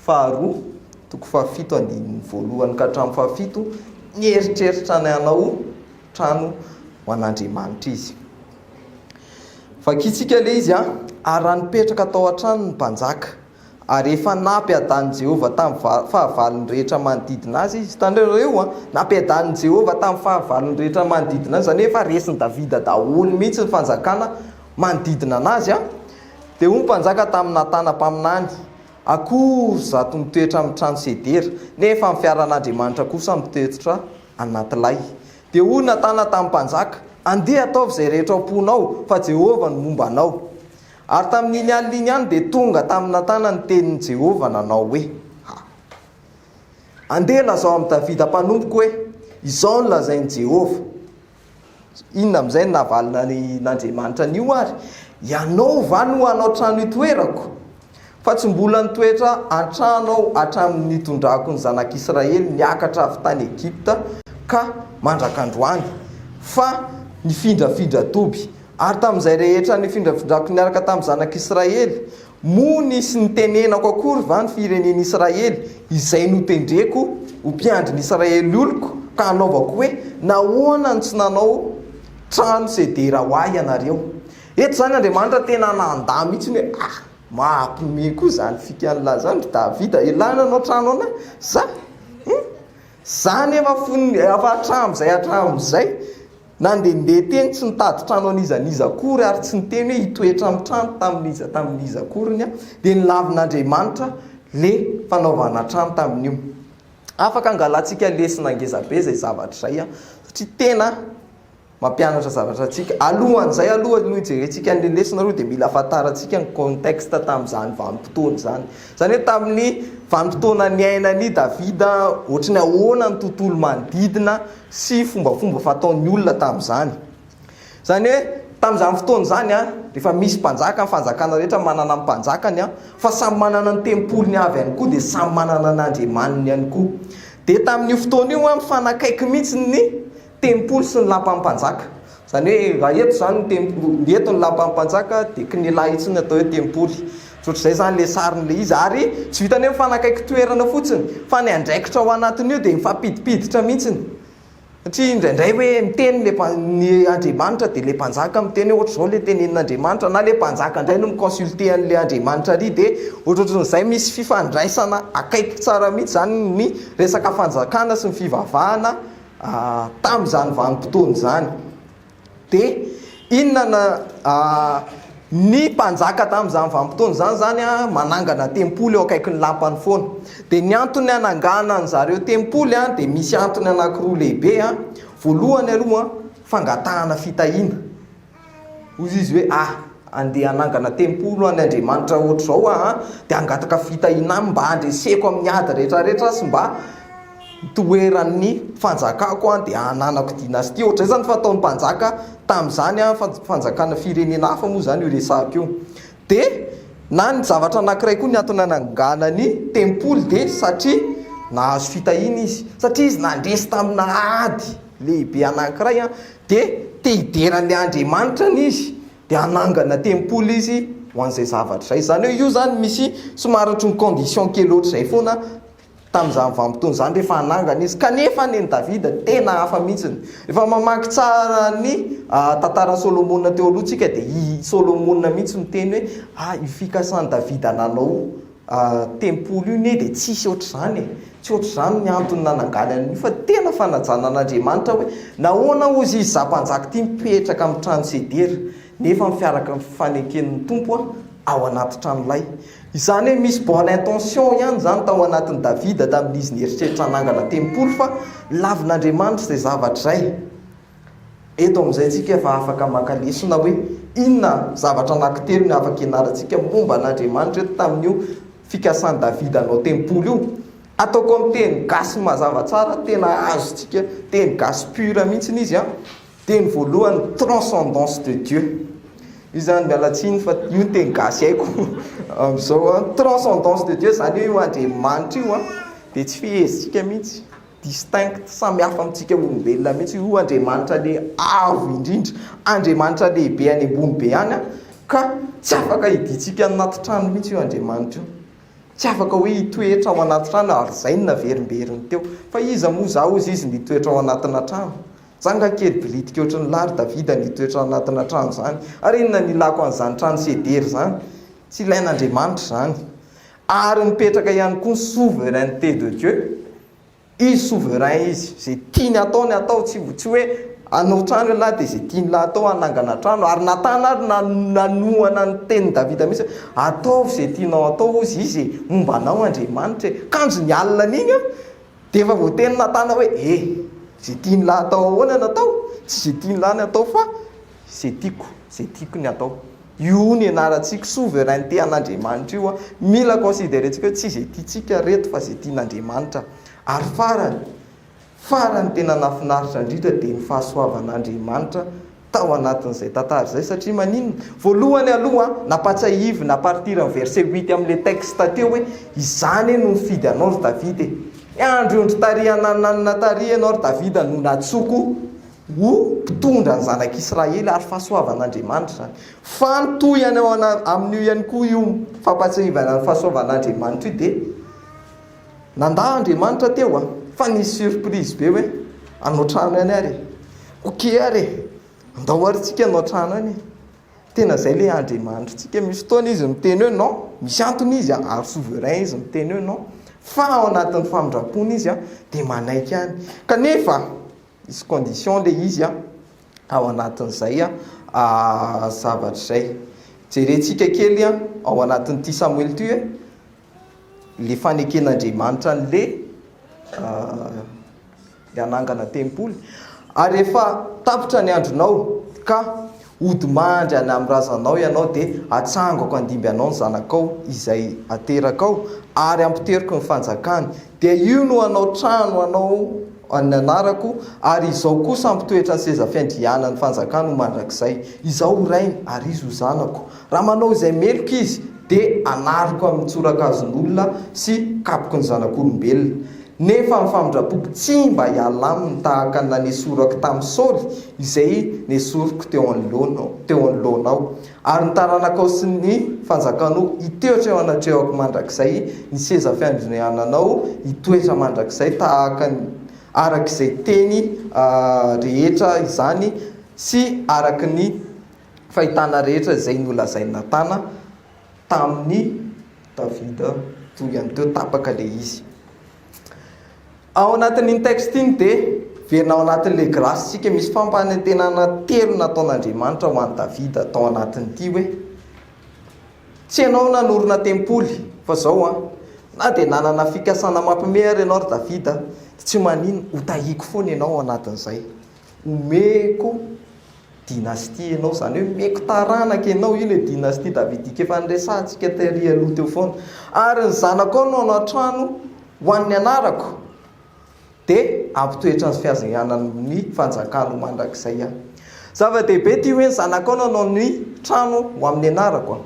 faharoa toko fahafito andininy voalohany ka hatramin'ny fahafito nieritreritra ny hanao trano ho an'Andriamanitra izy. Vakintsika ilay izy an, ary raha nipetraka tao an-trano ny mpanjaka Ary efa nampiadanin'i Jehovah tamin'ny fahavalony rehetra manodidina azy izy. Hitanareo an? Nampiadanin'i Jehovah tamin'ny fahavalony rehetra manodidina azy, izany hoe efa resin'i Davida daholo mihitsy ny fanjakana manodidina anazy an! Dia hoy ny mpanjaka tamin'i Natana mpaminany, Akory izato mitoetra amin'ny trano sedera, nefa ny fiaran'Andriamanitra kosa mitoetra anaty lay. Dia hoy Natana tamin'ny mpanjaka, Andeha ataovy izay rehetra ao am-ponao, fa Jehovah no momba anao. Ary tamin'iny alina iny ihany dia tonga tamin'i Natana ny tenin'i Jehovah nanao hoe, Ha! Andeha lazao amin'i Davida mpanompoko hoe, 'Izao no lazain'i Jehovah. Inona amin'izay no navalin'Andriamanitra an'io ary? Ianao va no hanao trano hitoerako? Fa tsy mbola nitoetra an-trano aho hatramin'ny nitondrako ny zanak'Israely niakatra avy tany Egypta ka mandrak'androany, fa nifindrafindra toby. Ary tamin'izay rehetra nifindrafindrako niaraka tamin'ny zanak'Israely, moa nisy nitenenako akory va ny firenen'Israely, izay notendreko ho mpiandry ny Israely oloko, ka hanaovako hoe, Nahoana no tsy nanao trano sedera ho ahy ianareo? Eto izany Andriamanitra tena nandà mihitsy ny hoe, Ah, mampiomehy koa izany fikan'lah izany ry Davida, elah nanao trano anah, za? Hum? Za nefa fony efa hatramin'izay hatramin'izay, Nandehandeha teny tsy nitady trano an'iza n'iza akory ary tsy niteny hoe hitoetra amin'ny trano tamin'iza tamin'iza akoriny aho, dia nolavin'Andriamanitra le fanaovana trano tamin'io. Afaka angalantsika lesona ngeza be izay zavatra izay satria tena mampianatra zavatra antsika. Alohan'izay aloha aloha hijerentsika an'ilay lesona aloha dia mila fantarantsika ny contexte tamin'izany vanim-potoana izany. Izany hoe tamin'ny vanim-potoana niainan'i Davida ohatry ny ahoana ny tontolo manodidina sy fombafomba fataon'ny olona tamin'izany. Izany hoe tamin'izany fotoana izany, rehefa misy mpanjaka, ny fanjakana rehetra manana ny mpanjakany, fa samy manana ny tempoliny avy ihany koa, dia samy manana ny andriamaniny ihany koa. Dia tamin'io fotoana io, mifanakaiky mihitsy ny Tempoly sy ny lapan'ny mpanjaka. Izany hoe raha eto izany ny tempoly, eto ny lapan'ny mpanjaka dia kinelà etsy ny atao hoe tempoly. Ohatr'izay izany ilay sarin'ilay izy. Ary tsy vitan'ny hoe mifanakaiky toerana fotsiny fa ny andraikitra ao anatin'io dia mifampidipiditra mihitsiny. Satria indraindray hoe miteny ilay mpa- ny Andriamanitra dia ilay mpanjaka miteny hoe ohatr'izao ilay tenenin'Andriamanitra na ilay mpanjaka indray no mi-consulter an'ilay Andriamanitra ary dia ohatrohatran'izay misy fifandraisana akaiky tsara mihitsy izany ny resaka fanjakana sy ny fivavahana tamin'izany vanim-potoana izany. Dia inona na ny mpanjaka tamin'izany vanim-potoana izany izany manangana tempoly eo akaikin'ny lapany foana. Dia ny antony hananganan'ny zareo tempoly dia misy antony anankiroa lehibe. Voalohany aloha fangatahana fitahiana. Hoy izy hoe ah andeha hanangana tempoly ho an'ny Andriamanitra ohatr'izao aho an, dia hangataka fitahiana aminy mba handreseko amin'ny ady rehetra rehetra sy mba hitoeran'ny fanjakako an, dia hananako dynastie. Ohatr'izay izany fataon'ny mpanjaka tamin'izany an, fanjakana firenena hafa moa izany io resahako io. Dia na ny zavatra anankiray koa ny antony nananganany tempoly dia satria nahazo fitahiana izy, satria izy nandresy tamina ady lehibe anankiray an, Dia te hidera an'ilay Andriamanitrany izy, dia hanangana tempoly izy ho an'izay zavatra izay. Izany hoe io izany misy somary ohatry ny condition kely ohatr'izay foana tamin'izany vanim-potoana izany rehefa hanangana izy. Kanefa ny an'i Davida tena hafa mihitsiny. Rehefa mamaky tsara ny tantaran'i Solomona teo aloha tsika dia i Solomona mihitsy miteny hoe ah io fikasan'i Davida nanao tempoly io anie dia tsisy ohatr'izany e! Tsy ohatr'izany ny antony nananganany an'io fa tena fanajana an'Andriamanitra hoe nahoana hozy izy za mpanjaka ity mipetraka amin'ny trano sedera nefa ny fiaraka ny fifaneken'ny Tompo ao anaty tranolay. Izany hoe misy bonne intention ihany izany tao anatin'i Davida tamin'izy nieritreritra hanangana tempoly fa lavin'Andriamanitra izay zavatra izay. Eto amin'izay isika efa afaka maka lesona hoe inona zavatra anankitelo no afaka ianarantsika momba an'Andriamanitra eto tamin'io fikasan'i Davida hanao tempoly io. Ataoko amin'ny teny gasy mazava tsara, tena azontsika teny gasy pur mihitsy izy an. Dia ny voalohany, transcendance de Dieu. Io izany miala tsiny fa io ny teny gasy haiko amin'izao an. Transcendance de Dieu izany hoe io Andriamanitra io an, dia tsy fehezintsika mihitsy. Distinct, samy hafa amintsika olombelona mihitsy io Andriamanitra le avo indrindra, Andriamanitra lehibe any ambony be any ka tsy afaka hidintsika anaty trano mihitsy io Andriamanitra io. Tsy afaka hoe hitoetra ao anaty trano ary izay no naverimberiny teo. Fa iza moa za hozy izy no hitoetra ao anatina trano? Za nga kely bilitika ohatry ny lahy ry Davida ny hitoetra anatina trano izany. Ary inona no ilako an'izany trano sedera izany? Tsy ilain'Andriamanitra izany. Ary mipetraka ihany koa ny souveraineté de Dieu. Izy souverain izy, izay tiany atao ny atao, tsy tsy hoe hanao trano ialahy dia izay tian'lah atao hanangana trano. Ary Natana ary nanohana ny tenin'i Davida mihitsy hoe ataovy izay tianao atao hozy izy e, momba anao Andriamanitra e. Kanjo ny alina an'iny an, dia efa voateny Natana hoe e, izay tian'lah atao ahoana no atao? Tsy izay tian'lah ny atao fa izay tiako, izay tiako ny atao. Io ny anarantsika, souveraineté an'Andriamanitra io, mila considerer-tsika hoe tsy izay tiantsika reto fa izay tian'Andriamanitra. Ary farany, farany tena nahafinaritra indrindra dia ny fahasoavan'Andriamanitra tao anatin'izay tantara izay satria maninona? Voalohany aloha nampatsiahivina à partir ny verset huit amin'ilay texte teo hoe izany no nifidy anao ry Davida e! Niandry ondry tary anananina tary ianao ry Davida no natsoko ho mpitondra ny zanak'Israely ary fahasoavan'Andriamanitra izany. Fa ny tohiny ao amin'io ihany koa io fampahatsiahivana ny fahasoavan'Andriamanitra io dia nandà Andriamanitra teo an, fa nisy surprise be hoe hanao trano ihany ary e, ok ary e, andao ary tsika hanao trano ihany e. Tena izay ilay Andriamanitritsika, misy fotoana izy miteny hoe non, misy antony izy ary souverain izy miteny hoe non, fa ao anatin'ny famindram-pony izy dia manaiky ihany. Kanefa Misy condition le izy an, ao anatin'izay zavatra izay. Jerentsika kely an, ao anatin'ity Samoela ity hoe, le faneken'Andriamanitra an'le le hanangana tempoly. Ary rehefa tapitra ny andronao ka Hodimandry any amin'ny razanao ianao, dia hatsangako handimby anao ny zanakao izay haterakao, ary hampiteriko ny fanjakany. Dia io no hanao trano anao amin'ny anarako, ary izao kosa hampitoetra ny seza fiandrianan'ny fanjakany ho mandrakizay. Izaho ho rainy, ary izy ho zanako. Raha manao izay meloka izy, dia hanariko amin'ny tsorakazon'olona sy kapoky ny zanak'olombelona. Nefa ny famindram-poko tsy mba hiala aminy tahaka ny nanesorako tamin'i Saoly, izay nesoriko teo anoloanao, teo anoloanao. Ary ny taranakao sy ny fanjakanao hitoetra eo anatrehako mandrakizay, ny seza fiandriananao hitoetra mandrakizay tahaka ny, araka izay teny rehetra izany sy araka ny fahitana rehetra izay nolazain'i Natana tamin'i Davida toy ihany teo tapaka ilay izy. Ao anatin'iny texte iny dia verina ao anatin'ilay grâce tsika misy fampanantenana telo nataon'Andriamanitra ho an'i Davida tao anatin'ity hoe tsy ianao nanorina tempoly fa zao an na dia nanana fikasana mampime ary ianao ry Davida tsy manino hotahiko foana ianao ao anatin'izay. Omeko dynastie ianao, izany hoe omeko taranaka ianao, io ilay dynastie davidique efa niresahantsika tery aloha teo foana. Ary ny zanakao no hanao trano ho an'ny anarako, dia hampitoetra ny fiandrianan'ny fanjakany ho mandrakizay aho. Zava-dehibe ity hoe ny zanakao no hanao ny trano ho amin'ny anarako.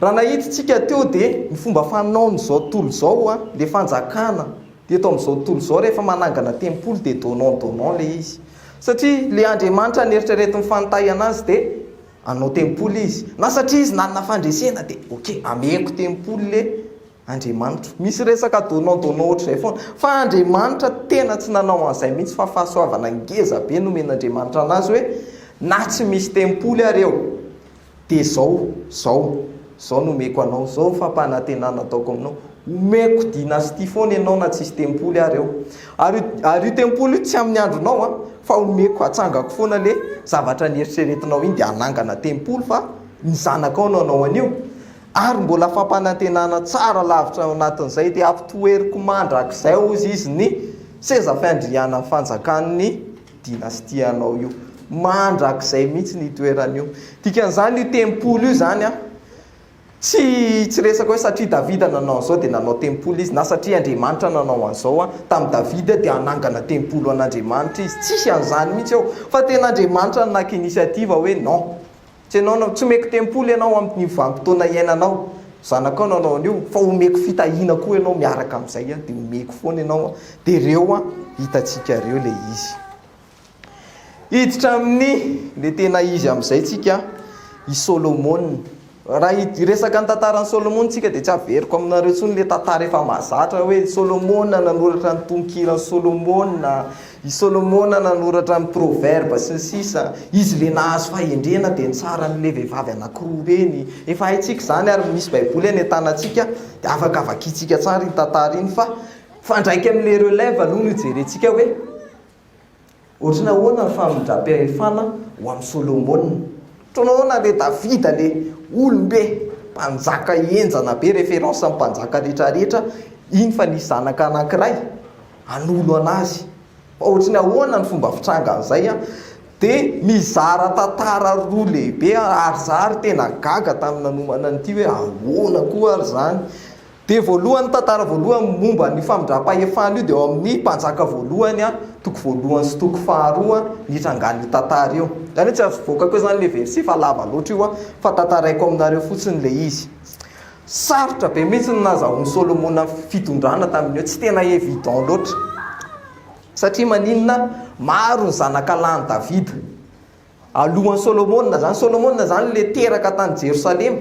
Raha nahita isika teo dia ny fomba fanaon'izao tontolo izao, ilay fanjakana, Eto amin'izao tontolo izao rehefa manangana tempoly dia donnant donnant ilay izy. Satria ilay Andriamanitra neritreretiny fanitahiana azy dia hanao tempoly izy. Na satria izy nanana fandresena dia ok ameko tempoly ilay Andriamanitro. Misy resaka donnant donnant ohatr'izay foana. Fa Andriamanitra tena tsy nanao an'izay mihitsy fa fahasoavana ngeza be nomen'Andriamanitra anazy hoe na tsy misy tempoly ary eo Dia zao, zao, zao no omeko anao, zao ny fampanantenana ataoko aminao, omeko dynastie foana ianao na tsisy tempoly ary eo. Ary, ary io tempoly io tsy amin'ny andronao an, fa omeko, atsangako foana le zavatra nieritreretinao iny dia hanangana tempoly fa ny zanakao no hanao an'io. Ary mbola fampanantenana tsara lavitra ao anatin'izay dia ampitoeriko mandrakizay hozy izy ny seza fiandrianan'ny fanjakan'ny dynastie anao io. Mandrakizay mihitsy ny itoeran'io. Dikan'izany io tempoly io izany an, tsy tsy resaka hoe satria Davida nanao an'izao dia nanao tempoly izy, na satria Andriamanitra nanao an'izao an, tamin'i Davida dia hanangana tempoly ho an'Andriamanitra izy. Tsisy an'izany mihitsy ao. Fa tena Andriamanitra no naka initiative hoe non. Tsy ianao no, tsy omeko tempoly ianao amin'ny vanim-potoana iainanao, zanakao no hanao an'io, fa omeko fitahiana koa ianao miaraka amin'izay dia omeko foana ianao, dia ireo hitantsika ireo ilay izy. Hiditra amin'ny ilay tena izy amin'izay tsika, i Solomona. Raha hiresaka ny tantaran'i Solomona tsika dia tsy averiko aminareo intsony ilay tantara efa mahazatra hoe Solomona nanoratra ny tononkiran'i Solomona, I Solomona nanoratra ny Proverbe sy ny sisa, izy le nahazo fahendrena dia nitsara an'le vehivavy anakiroa ireny, efa haintsika izany ary misy baiboly any an-tanantsika dia afaka vakintsika tsara iny tantara iny fa mifandraika amin'le relève aloha no hijerentsika hoe ohatran'ny ahoana ny famindram-pahefana ho amin'i Solomona, ohatran'ny ahoana le Davida le olom-be mpanjaka henjana be référence ny mpanjaka retraretra iny fa nisy zanaka anankiray hanolo anazy. Fa ohatry ny ahoana ny fomba fitrangan'izay an? Dia mizara tantara roa lehibe aho ary za ary tena gaga tamin'ny nanomana an'ity hoe ahoana koa ary izany. Dia voalohany, tantara voalohany momba an'io famindram-pahefana io dia ao amin'ny Mpanjaka voalohany an, toko voalohany sy toko faharoa nitrangan'io tantara io. Izany hoe tsy avoakako eo izany ilay verset fa lava loatra io an, fa tantaraiko aminareo fotsiny ilay izy. Sarotra be mihitsy ny nazahoan'i Solomona fitondrana tamin'io, tsy tena évident loatra. Satria maninona? Maro ny zanaka lahin'i Davida. Alohan'i Solomona izany, Solomona izany ilay teraka tany Jerosalema,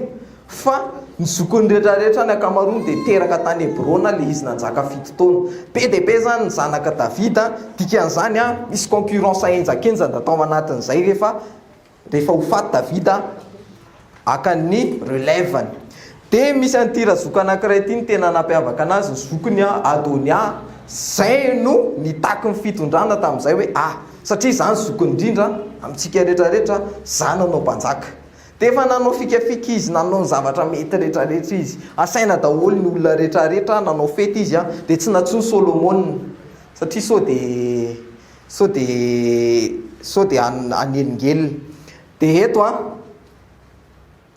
fa ny zokiny rehetrarehetra ny ankamaroany dia teraka tany Hebrona ilay izy nanjaka fito taona. Be dia be izany ny zanaka Davida, dikan'izany misy concurrence henjakenjana tao anatin'izay rehefa Rehefa ho faty Davida, haka ny relève-ny. Dia misy an'ity razoky anankiray ity no tena nampiavaka anazy, ny zokiny Adonia, izay no nitaky ny fitondrana tamin'izay hoe ah, satria izaho no zokiny indrindra amintsika rehetrarehetra, izaho no hanao mpanjaka. Dia efa nanao fikafika izy, nanao ny zavatra mety rehetrarehetra izy. Asaina daholo ny olona rehetrarehetra, nanao fety izy, dia tsy nantsoiny Solomona, satria sao dia Sao dia sao dia hanelingelina. Dia eto an,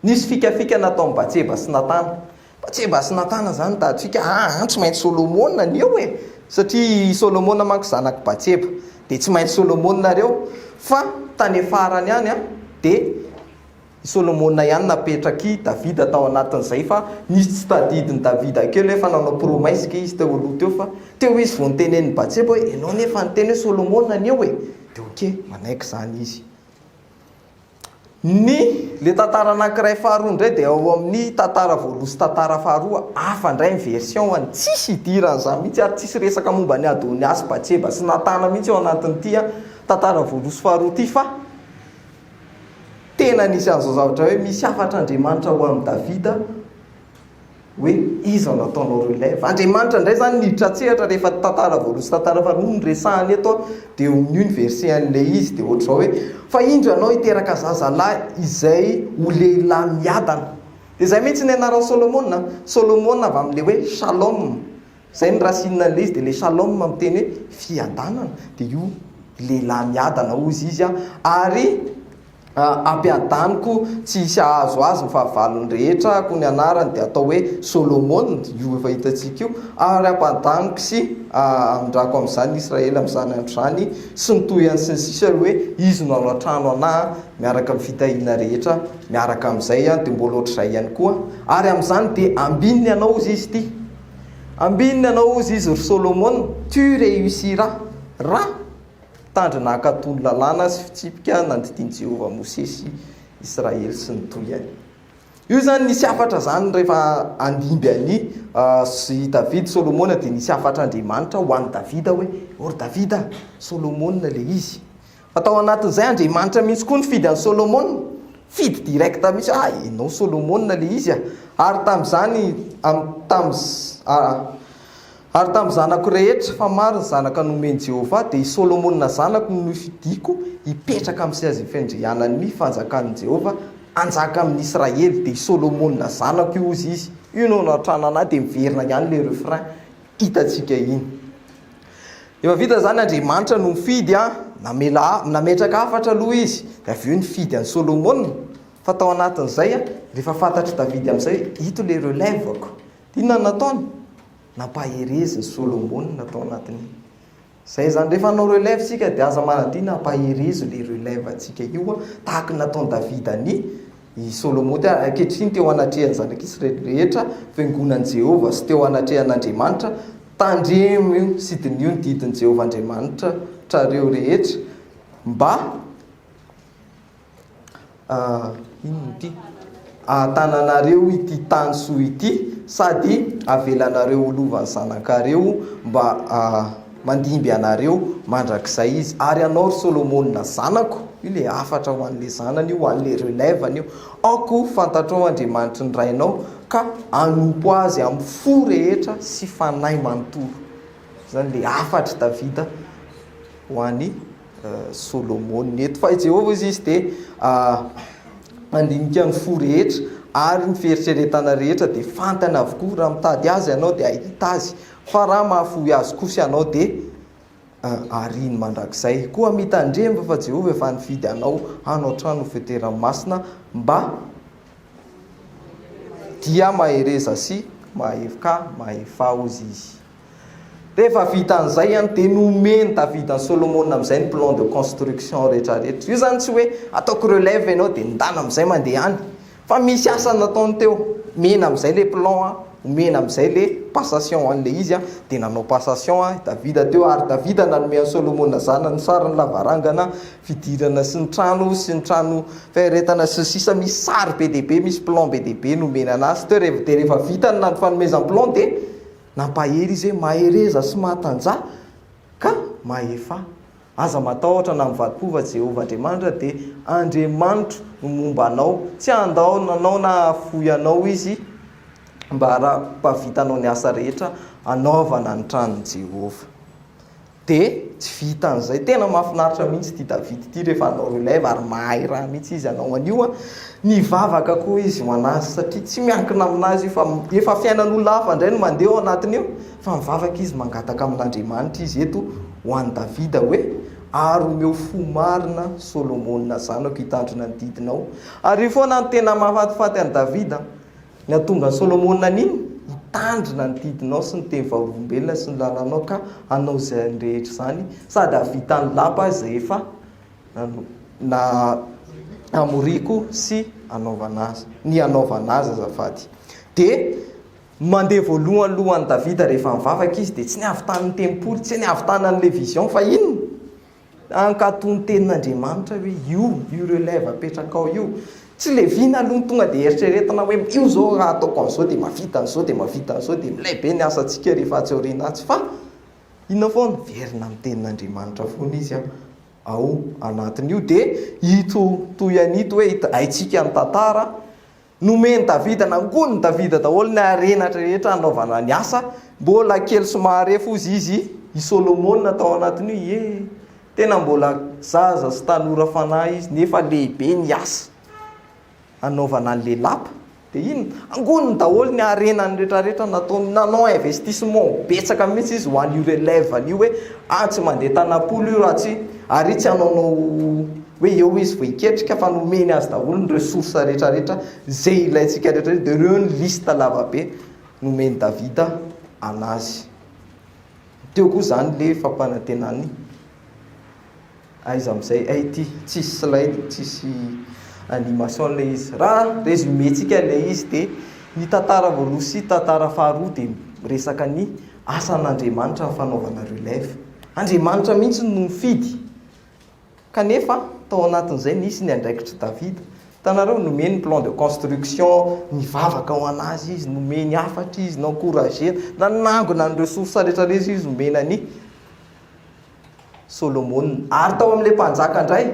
nisy fikafika nataon'i Batseba sy Natana. Batseba sy Natana izany nitady fika, aa tsy maintsy Solomona ny eo e! Satria i Solomona manko zanak'i Batseba. Dia tsy maintsy Solomona ireo. Fa tany farany any an, dia. I Solomona ihany napetrak'i Davida tao anatin'izay fa nisy tsy tadidin'i Davida kely hoe efa nanao promesse kay izy teo aloha teo fa teo izy vao notenenin'i Batseba hoe ianao nefa niteny hoe Solomona anie eo e! Dia ok, manaiky izany izy. Ny le tantara anankiray faharoa indray dia ao amin'ny tantara voaloha sy tantara faharoa, hafa indray ny version-ny, tsisy idiran'izany mihitsy ary tsisy resaka momba an'i Adonia sy Batseba sy Natana mihitsy ao anatin'ity tantara voaloha sy faharoa ity fa Tena nisy an'izao zavatra hoe misy hafatr'Andriamanitra ho amin'i Davida hoe iza no ataonao relève. Andriamanitra indray izany niditra an-tsehatra rehefa tantara voalohany sy tantara faharoa no resahana eto dia eo amin'io ny verset an'ilay izy dia ohatr'izao hoe fa indro ianao hiteraka zazalahy izay ho lehilahy miadana. Dia izay mihitsy ny anaran'i Solomona. Solomona avy amin'ilay hoe shalom. Izay ny racine an'ilay izy dia ilay shalom miteny hoe fiadanana dia io lehilahy miadana hozy izy ary ampiadaniko tsy hisy hahazo azy ny fahavalony rehetra koa ny anarany dia atao hoe Solomona io efa hitantsika io ary ampiadaniko sy amindrako amin'izany ny Israely amin'izany andro izany sy ny tohiny sy ny sisa hoe izy no hanao trano anah miaraka amin'ny fitahiana rehetra miaraka amin'izay dia mbola ohatr'izay ihany koa ary amin'izany dia ambininy ianao hozy izy ity Ambinina anao hozy izy ry Solomona, tu réussiras, raha mitandrina hankatò ny lalàna sy fitsipika nandidian'i Jehovah Mosesy Israely sy ny tohiny. Io izany nisy hafatra izany rehefa handimby an'i i Davida Solomona dia nisy hafatr'Andriamanitra ho an'i Davida hoe, ô ry Davida, Solomona ilay izy. Fa tao anatin'izay Andriamanitra mihitsy koa nifidy an'i Solomona, fidy direct mihitsy, ah ianao Solomona ilay izy ah, ary tamin'izany ary tamin'ny zanako rehetra, fa maro ny zanaka nomen'i Jehovah, dia i Solomona zanako no nofidiko hipetraka amin'ny seza fiandrianan'ny fanjakan'i Jehovah, hanjaka amin'ny Israely, dia i Solomona zanako io hozy izy, io no nanatranana ahy, dia miverina ihany ilay refrain hitantsika iny. Efa vita izany, Andriamanitra no nifidy an, namela, nametraka hafatra aloha izy, dia avy eo nifidy an'i Solomona, fa tao anatin'izay an, rehefa fantatr'i Davidy amin'izay hoe ito ilay relève-ko, dia inona no nataony? Nampahereziny Solomona tao anatin'iny. Izay izany, rehefa hanao relève isika dia aza manadino ampaherezo ilay relève-ntsika io an, tahaka ny nataon'i Davida an'i I Solomona ankehitriny teo anatrehan'ny zanak'Israely rehetra, fiangonan'i Jehovah, sy teo anatrehan'Andriamanitra, Tandremo io sy diniho ny didin'i Jehovah Andriamanitrareo rehetra, mba inona ity? hahatananareo ity tany soa ity, sady havelanareo ho lovan'ny zanakareo mba Mandimby anareo mandrakizay izy. Ary ianao ry Solomona zanako, io ilay hafatra ho an'ilay zanany io, ho an'ilay relève-ny io, aoka ho fantatrao Andriamanitry ny rainao, ka hanompo Azy amin'ny fo rehetra sy fanahy manontolo. Izany ilay hafatr'i Davida ho an'i Solomona eto. Fa i Jehovah hozy izy dia mandinika ny fo rehetra, ary ny fieritreretana rehetra dia fantany avokoa. Raha mitady Azy ianao dia hahita Azy. Fa raha mahafoy azy kosa ianao dia ariany mandrakizay. Koa mitandrema fa Jehovah efa nifidy anao hanao trano ho fitoerany masina mba dia mahereza sy mahefa mahefa hozy izy. Rehefa vita an'izay an, dia nomen'i Davida an'i Solomona amin'izay ny plan de construction rehetrarehetra. Io izany tsy hoe ataoko relève ianao dia ndana amin'izay mandeha any. Fa misy asa nataony teo, omena amin'izay le plan an, omena amin'izay le passation an'le izy an, dia nanao passation an i Davida teo, ary Davida nanome an'i Solomona zanany sary ny lavarangana fidirana sy ny trano sy ny trano fiaretana sy ny sisa, misy sary be dia be, misy plan be dia be nomena anazy teo, rehefa dia rehefa vita ny fanomezany plan dia nampahery izy hoe mahereza sy mahatanjaha ka mahefà. Aza matahotra na mivadi-po fa Jehovah Andriamanitra dia Andriamanitro no momba anao. Tsy handao anao na hahafoy anao Izy mba hara-pahavitanao ny asa rehetra hanaovana ny tranon'i Jehovah. Dia tsy vitan'izay, tena mahafinaritra mihitsy ity Davida ity rehefa hanao relève ary mahay raha mihitsy izy hanao an'io an. Nivavaka koa izy ho an'azy satria tsy miankina amin'azy io fa efa fiainan'olona hafa indray no mandeha ao anatin'io fa mivavaka izy mangataka amin'Andriamanitra izy eto ho an'i Davida hoe, Ary omeo fo marina Solomona zanako hitandrina ny didinao. Ary io foana no tena mahafatifaty an'i Davida, ny hahatonga an'i Solomona an'iny, hitandrina ny didinao sy ny teny vavolombelona sy ny lalànao ka hanao izany rehetra izany sady hahavita ny lapa izay efa na. Hamoriako sy hanaovana azy, ny hanaovana azy azafady. Dia mandeha voalohany lohan'i Davida rehefa nivavaka izy dia tsy ny avy tany tempoly, tsy ny avy tany an'ilay vision fa inona? Hankatò ny tenin'Andriamanitra hoe io, io relève apetrakao io. Tsy le vina aloha no tonga dia eritreretina hoe io izao raha ataoko an'izao dia mahavita an'izao dia mahavita an'izao dia milay be ny asantsika rehefa atsy aoriana atsy fa inona foana? Miverina amin'ny tenin'Andriamanitra foana izy ao anatin'io dia ito toy an'ito hoe haintsika ny tantara Nomen'i Davida, nangonin'i Davida daholo ny harena rehetra hanaovana ny asa. Mbola kely sy maharefo hozy izy, i Solomona tao anatin'io, ie, tena mbola zaza sy tanora fanahy izy, nefa lehibe ny asa hanaovana an'ilay lapa. Dia inona? Angoniny daholo ny harenany rehetrarehetra nataony, nanao investissement betsaka mihitsy izy ho an'io relève an'io hoe, ah tsy mandeha tanam-polo io raha tsy, ary tsy hanaonao Hoe eo izy vao hiketrika fa nomeny azy daholo ny ressources rehetra rehetra izay ilaintsika rehetra rehetra dia ireo ny liste lava be nomen'i Davida anazy. Teo koa izany le fampanantenany aiza amin'izay hay ity tsisy slide tsisy animation ilay izy. Raha résumé-tsika ilay izy dia ny tantara voalohany sy tantara faharoa dia miresaka ny asan'Andriamanitra ny fanaovana relève. Andriamanitra mihitsy no nifidy Kanefa, tao anatin'izay nisy ny andraikitr'i Davida. Hitanareo, nomeny ny plan de construction, nivavaka ho an'azy izy, nomeny hafatra izy, ni-encourager, nanangona ny ressources rehetra rehetra izy nomena an'i Solomona. Ary tao amin'ilay mpanjaka indray,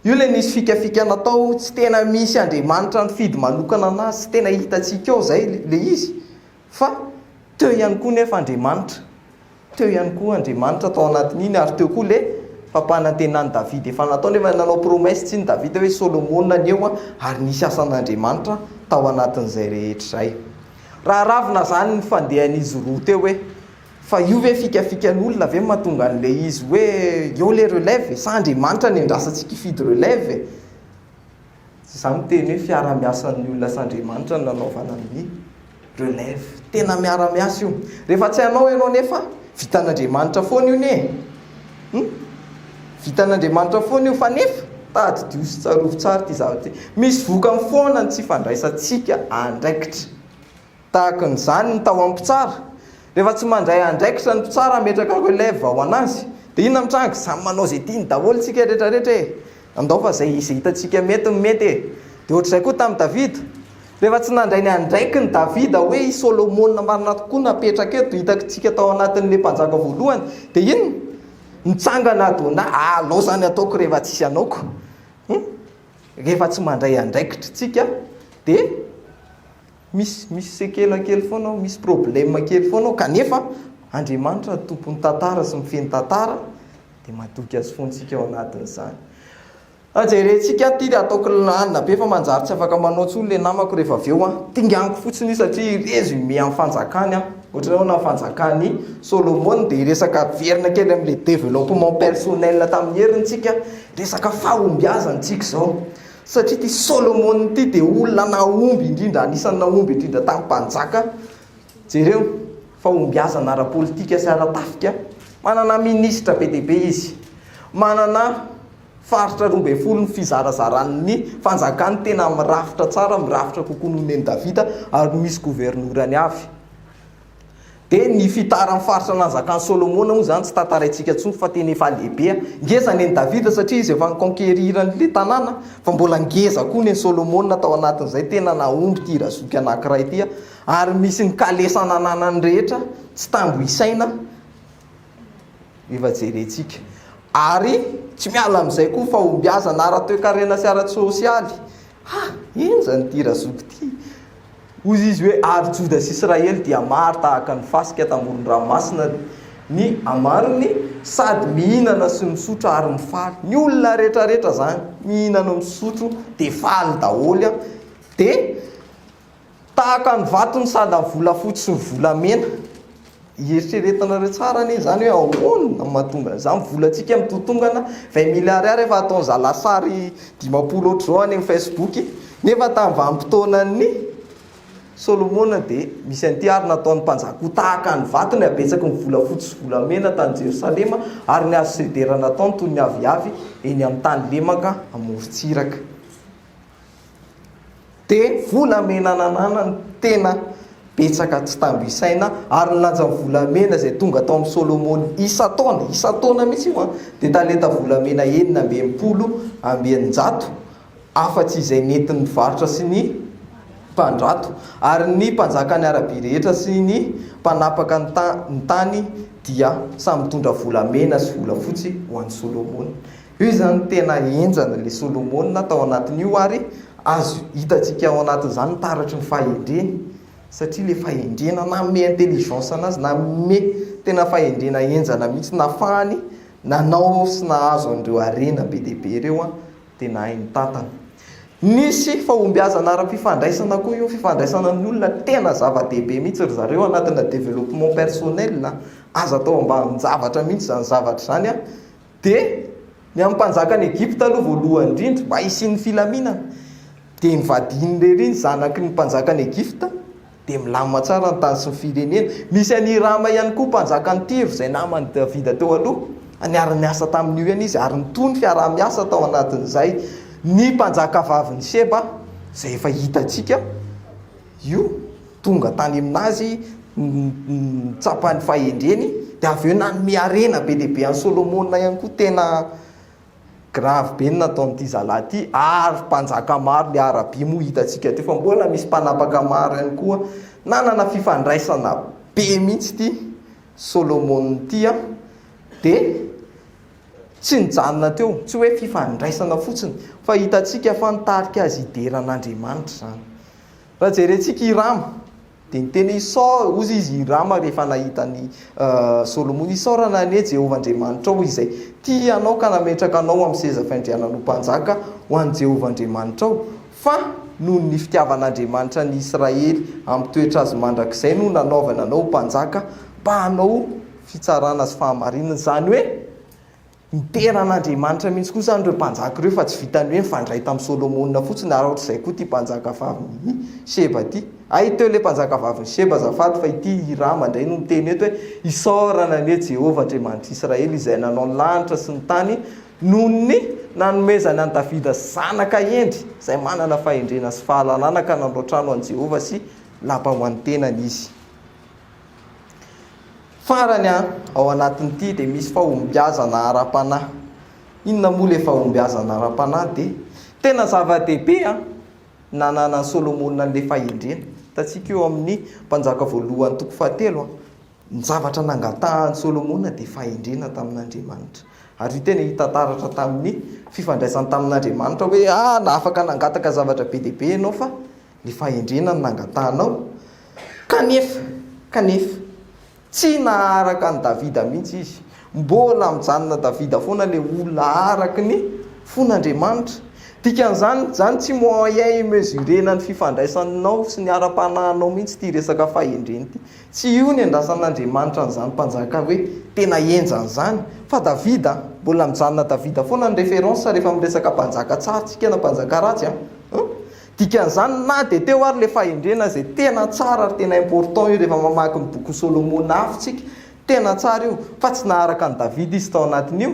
io ilay nisy fikafika natao, tsy tena misy Andriamanitra nifidy manokana an'azy, tsy tena hitantsika ao izay ilay izy, fa teo ihany koa nefa Andriamanitra. Teo ihany koa Andriamanitra tao anatin'iny ary teo koa le fampanantenan'i Davida efa nataony, efa nanao promesse tsiny Davida hoe Solomona ny eo ary nisy asan'Andriamanitra tao anatin'izay rehetra izay. Raha ravina izany ny fandehan'izy roa teo hoe fa io ve fikafikan'olona ve mahatonga an'le izy hoe eo le relève e? Sa Andriamanitra no endrasantsika hifidy relève e? Tsy izaho miteny hoe fiara-miasan'ny olona sy Andriamanitra no nanaovana ny relève. Tena miara-miasa io. Rehefa tsy hanao ianao nefa, vitan'Andriamanitra foana io anie e. Hum? Vitan'Andriamanitra foana io fa nefa, tadidio sy tsarovy tsara ity zavatra ity, misy vokany foana ny tsy fandraisantsika andraikitra. Tahaka an'izany ny tao amin'ny mpitsara. Rehefa tsy mandray andraikitra ny mpitsara hametraka relève ho an'azy, dia inona mitranga? Samy manao izay tiany daholo isika rehetra rehetra e! Andao fa izay izay hitantsika mety no mety e! Dia ohatr'izay koa tamin'i Davida. Rehefa tsy nandray ny andraikiny Davida hoe i Solomona marina tokoa no hapetraka eto, hitantsika tao anatin'ilay mpanjaka voalohany, dia inona? Nitsangana Adona, ah alao izany ataoko rehefa tsisy anaoko. Hum? Rehefa tsy mandray andraikitra isika dia misy misy sekela kely foana ao, misy problème kely foana ao, kanefa Andriamanitra no tompon'ny tantara sy mifehy ny tantara, Dia matoky azy foana isika ao anatin'izany. Fa jerentsika aty dia ataoko lalina be fa manjary tsy afaka manao intsony ilay namako rehefa avy eo an. Dinganiko fotsiny io satria résumé amin'ny fanjakany an. Ohatran'ny ahoana ny fanjakan'i Solomona dia hiresaka hiverina kely amin'ilay développement personnel tamin'ny heriny tsika, resaka fahombiazana tsika izao. Satria ity Solomona ity dia olona nahomby indrindra, anisan'ny nahomby indrindra tamin'ny mpanjaka. Jereo, fahombiazana ara-politika sy ara-tafika, manana minisitra be dia be izy, manana faritra 12 ny fizarazarany ny fanjakany, tena mirafitra tsara, mirafitra kokoa noho ny an'i Davida, ary misy governorany avy. Dia ny fitaran'ny faritra nanjakan'i Solomona moa izany tsy tantaraintsika intsony fa tena efa lehibe. Ngeza ny an'i Davida satria izy efa ni-conquérir an'ilay tanàna, fa mbola ngeza koa ny an'i Solomona tao anatin'izay, tena nahomby ity razoky anankiray ity. Ary misy ny kalesa nananany rehetra tsy tambo isaina efa jerentsika. Ary tsy miala amin'izay koa fahombiazana ara-toekarena sy ara-tsosialy. Ha! Henjana ity razoky ity. Hoy izy hoe, Ary Joda sy Israely dia maro tahaka ny fasika tamoron-dranomasina ny amarony, sady mihinana sy misotro ary mifaly. Ny olona rehetrarehetra izany, mihinana misotro dia faly daholo. Dia Tahaka ny vato ny sadan'ny volafotsy sy ny volamena. Eritreretinareo tsara anie izany hoe ahoana no mahatonga an'izany. Volantsika mitotongana, vingt mille ariary efa ataon'ny zalahy sary 50 ohatr'izao any amin'ny Facebook, nefa tamin'ny vanim-potoanan'ny. Solomona dia misy an'ity, Ary nataon'ny mpanjaka ho tahaka ny vato ny habetsaky ny volafotsy sy volamena tany Jerosalema, ary ny hazo sedera nataony toy ny aviavy eny amin'ny tany lemaka amoron-tsiraka. Dia volamena nananany tena betsaka tsy tambo isaina, ary ny lanjan'ny volamena izay tonga tao amin'i Solomona isan-taona, isan-taona mihitsy io an, dia talenta volamena 666, afa-tsy izay nentin'ny mpivarotra sy ny mpandrato, ary ny mpanjakan'i Arabia rehetra sy ny mpanapaka ny tany dia samy nitondra volamena sy volafotsy ho an'i Solomona. Io izany tena henjana ilay Solomona tao anatin'io ary azo hitantsika ao anatin'izany ny taratry ny fahendreny satria ilay fahendrena nanome intelligence anazy, nanome tena fahendrena henjana mihitsy nahafahany nanao sy nahazo an'ireo harena be dia be ireo dia nahay nitantana. Nisy fahombiazana ara-pifandraisana koa io, fifandraisana amin'ny olona tena zava-dehibe mihitsy ry zareo anatina développement personnel, aza atao ambanin-javatra mihitsy izany zavatra izany an. Dia ny amin'ny mpanjakan'i Egypta aloha voalohany indrindra, mba hisian'ny filaminana, dia nivadiany irery ny zanaky ny mpanjakan'i Egypta, dia milamina tsara ny tany sy ny firenena. Misy an'i Hirama ihany koa, mpanjakan'i Tyro, izay naman'i Davida teo aloha, niara-niasa tamin'io ihany izy, ary nitohy ny fiaraha-miasa tao anatin'izay. Ny mpanjakavavin'i Sheba, izay efa hitantsika, Io tonga tany aminazy nitsapa ny fahendreny dia avy eo nanome harena be dia be an'i Solomona ihany koa tena grave be ny nataon'ity zalahy ity ary mpanjaka maro le Arabia moa hitantsika teo fa mbola misy mpanapaka maro ihany koa nanana fifandraisana be mihitsy ity Solomona ity an dia Tsy nijanona teo, tsy hoe fifandraisana fotsiny, fa hitantsika fa nitarika azy hidera an'Andriamanitra izany. Raha jerentsika Hirama, dia niteny hoe isao, hozy izy Hirama rehefa nahita an'i Solomona, Isaorana anie Jehovah Andriamanitrao izay tia anao ka nametraka anao amin'ny seza fiandrianany ho mpanjaka ho an'i Jehovah Andriamanitrao, fa noho ny fitiavan'Andriamanitra ny Israely hampitoetra azy mandrakizay no nanaovany anao ho mpanjaka mba hanao fitsarana sy fahamarinana, izany hoe nitera an'Andriamanitra mihitsy koa izany ireo mpanjaka ireo fa tsy vitan'ny hoe nifandray tamin'i Solomona fotsiny, ary ohatr'izay koa ity mpanjakavavin'i Sheba ity. Hay teo ilay mpanjakavavin'i Sheba azafady fa ity Hirama indray no miteny eto hoe isaorana anie Jehovah Andriamanitr'Israely izay nanao ny lanitra sy ny tany noho ny nanomezany an'i Davida zanaka hendry izay manana fahendrena sy fahalalana ka nanao trano an'i Jehovah sy lapa ho an'ny tenany izy. Farany an, ao anatin'ity dia misy fahombiazana ara-panahy. Inona moa ilay fahombiazana ara-panahy? Dia tena zava-dehibe an, nananan'i Solomona an'ilay fahendrena. Hitantsika eo amin'ny Mpanjaka voalohany toko fahatelo an, ny zavatra nangatahan'i Solomona dia fahendrena tamin'Andriamanitra. Ary io tena hita taratra tamin'ny fifandraisany tamin'Andriamanitra hoe, ah, na afaka nangataka zavatra be dia be ianao fa Ny fahendrena no nangatahanao. Kanefa, kanefa, tsy naharaka an'i Davida mihitsy izy. Mbola mijanona Davida foana ilay olona araka ny fon'Andriamanitra. Dikan'izany, izany tsy moyen hi-mesurer-na ny fifandraisanao sy ny ara-panahinao mihitsy ity resaka fahendrena ity. Tsy io ny andrasan'Andriamanitra an'izany mpanjaka hoe tena henjana izany. Fa Davida, mbola mijanona Davida foana ny référence rehefa miresaka mpanjaka tsara tsika na mpanjaka ratsy an. Dikan'izany na dia teo ary ilay fahendrena izay tena tsara ary tena important io rehefa mamaky ny bokin'i Solomona avy tsika, tena tsara io, fa tsy naharaka an'i Davida izy tao anatin'io,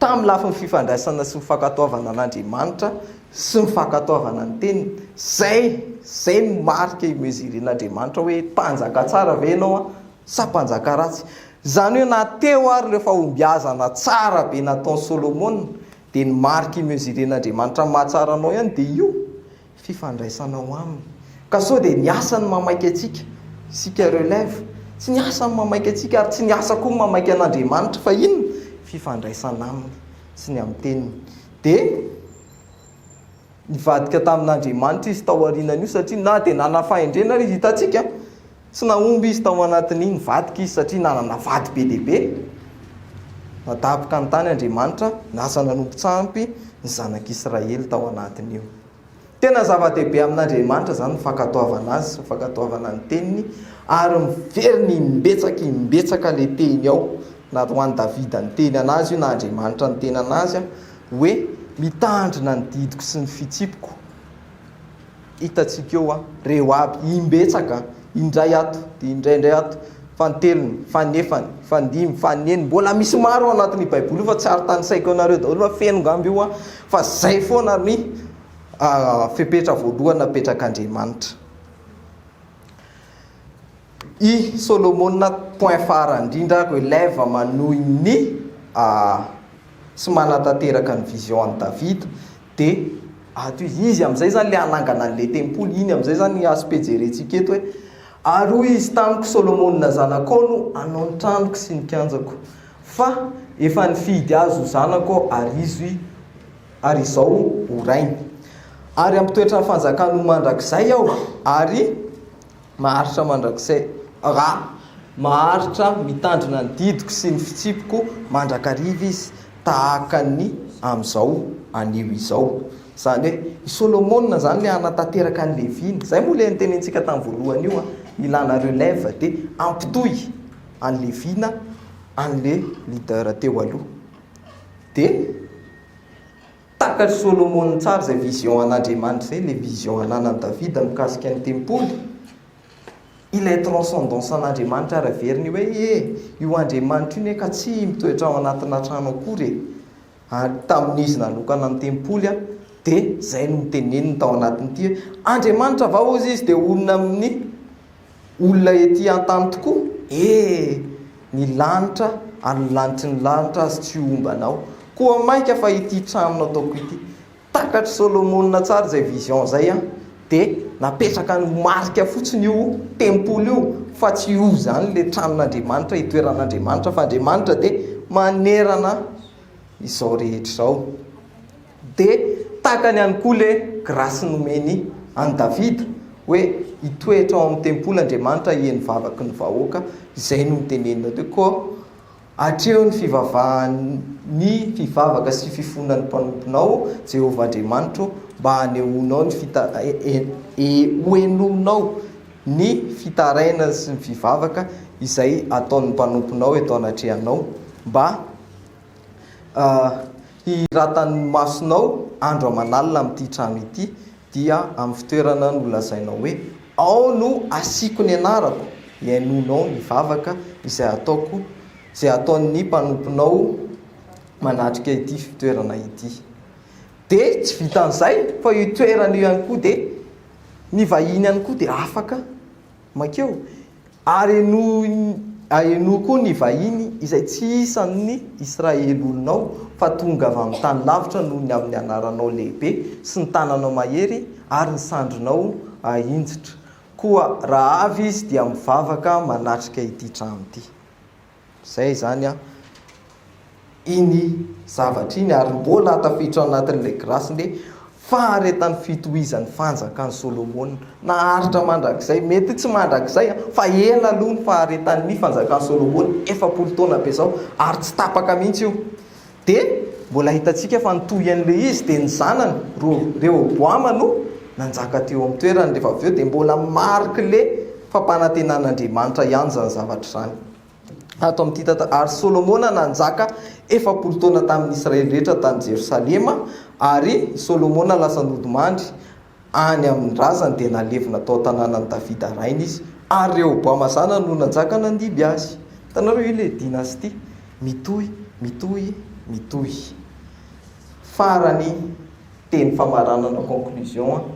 tamin'ny lafiny fifandraisana sy ny fankatoavana an'Andriamanitra sy ny fankatoavana ny teniny, zay, zay no marika i-mesurer-n'Andriamanitra hoe mpanjaka tsara ve ianao an, sa mpanjaka ratsy. Izany hoe na teo ary ireo fahombiazana tsara be nataon'i Solomona, Dia ny marika i-mesurer-n'Andriamanitra ny mahatsara anao ihany dia io fifandraisanao Aminy. Ka sao dia ny asa no mamaika antsika, isika relève, tsy ny asa no mamaika antsika ary tsy ny asa koa no mamaika an'Andriamanitra fa inona? Fifandraisana Aminy sy ny amin'ny Teniny. Dia nivadika tamin'Andriamanitra izy tao aorianan'io satria na dia nanana fahendrena ary izy, hitantsika, Tsy nahomby izy tao anatin'ny nivadika izy satria nanana vady be dia be. Nadaboka ny tany Andriamanitra, lasa nanompo tsampy ny zanak'Israely tao anatin'io. Tena zava-dehibe amin'Andriamanitra izany ny fankatoavana Azy sy ny fankatoavana ny teniny, ary miverina imbetsaka imbetsaka ilay teny ao, na ho an'i Davida niteny an'azy io na Andriamanitra niteny an'azy, hoe mitandrina ny didiko sy ny fitsipiko. Hitantsika eo an, reo aby, imbetsaka, indray ato, dia indraindray ato, fanintelony, faninefany, fanindimy, fanineniny, mbola misy maro ao anatin'io baiboly io fa tsy ary tanisaiko anareo daholo fa feno ngamba io an, fa zay foana ny fepetra voalohany napetrak'Andriamanitra. I Solomona point farany indrindra relève manohy ny sy manatanteraka ny vision an'i Davida dia ato izy, izy amin'izay izany ilay hanangana an'ilay tempoly, iny amin'izay izany ny aspect jerentsika eto hoe ary hoy izy tamiko Solomona zanakao no hanao ny tranoko sy ny kianjako fa efa nifidy azy ho zanako aho ary izy ary izao ho rainy ary hampitoetra ny fanjakany ho mandrakizay aho ary Maharitra mandrakizay raha maharitra mitandrina ny didiko sy ny fitsipiko mandrakariva izy, tahaka ny amin'izao anio izao. Izany hoe, i Solomona izany ilay hanatanteraka ny leviny. Izay moa ilay notenenintsika tamin'ny voalohany io, ilana relève dia hampitohy an'i Levina an'ilay leader teo aloha. Dia. Takatr'i Solomona tsara izay vision an'Andriamanitra izay, ilay vision ananan'i Davida mikasika ny tempoly, ilay transcendance an'Andriamanitra ary averiny hoe e, io Andriamanitra io ne ka tsy mitoetra ao anatina trano akory e. Ary tamin'izy nanokana ny tempoly dia izay no noteneniny tao anatin'ity hoe Andriamanitra va hozy izy dia honina amin'ny Olona ety an-tany tokoa? E! Ny lanitra ary ny lanitry ny lanitra aza tsy homba anao. Koa mainka fa ity trano nataoko ity. Takatr'i Solomona tsara izay vision izay an! Dia napetraka ho marika fotsiny io tempoly io fa tsy io izany ilay tranon'Andriamanitra, itoeran'Andriamanitra fa Andriamanitra dia manerana izao rehetra izao. Dia takany ihany koa ilay grâce nomeny an'i Davida hoe hitoetra ao amin'ny tempoly Andriamanitra hiheno vavaky ny vahoaka, izay no notenenina teo. Koa atreho ny fivavahan'ny fivavaka sy fifonan'ny mpanomponao, Jehovah Andriamanitro, mba hanehoanao ny fita hohenoinao ny fitarainana sy ny fivavaka izay ataon'ny mpanomponao eto anatrehanao, mba Hihiratan'ny masonao andro aman'alina amin'ity trano ity, dia amin'ny fitoerana nolazainao hoe, Ao no asiako ny anarako, hihainoanao ny vavaka izay ataoko, izay ataon'ny mpanomponao manatrika ity fitoerana ity. Dia tsy vitan'izay, fa io toerana io ihany koa dia ny vahiny ihany koa dia afaka mankeo. Ary henoy koa ny vahiny izay tsy isan'ny Israely olonao, fa tonga avy amin'ny tany lavitra noho ny amin'ny anaranao lehibe sy ny tananao mahery ary ny sandrinao ahinjitra. Koa raha avy izy dia mivavaka manatrika ity trano ity. Izay izany an, iny zavatra iny ary mbola tafiditra ao anatin'ilay grâce ny faharetan'ny fitohizan'ny fanjakan'i Solomona. Naharitra mandrakizay, mety tsy mandrakizay an, fa ela aloha ny faharetan'ny fanjakan'i Solomona, 40 taona be izao, ary tsy tapaka mihitsy io. Dia mbola hitantsika fa nitohy an'ilay izy dia ny zanany, Rehoboama no nanjaka teo amin'ny toerany rehefa avy eo, dia mbola marik'ilay fampanantenan'Andriamanitra ihany izany zavatra izany. Ato amin'ity tantara, ary Solomona nanjaka 40 taona tamin'ny Israely rehetra tany Jerosalema, ary i Solomona lasa nodimandry any amin'ny razany, dia nalevina tao an-tanànan'i Davida rainy izy, ary Rehoboama zanany no nanjaka nandimby azy. Hitanareo, io ilay dynastie, mitohy, mitohy, mitohy. Farany, teny famaranana, conclusion.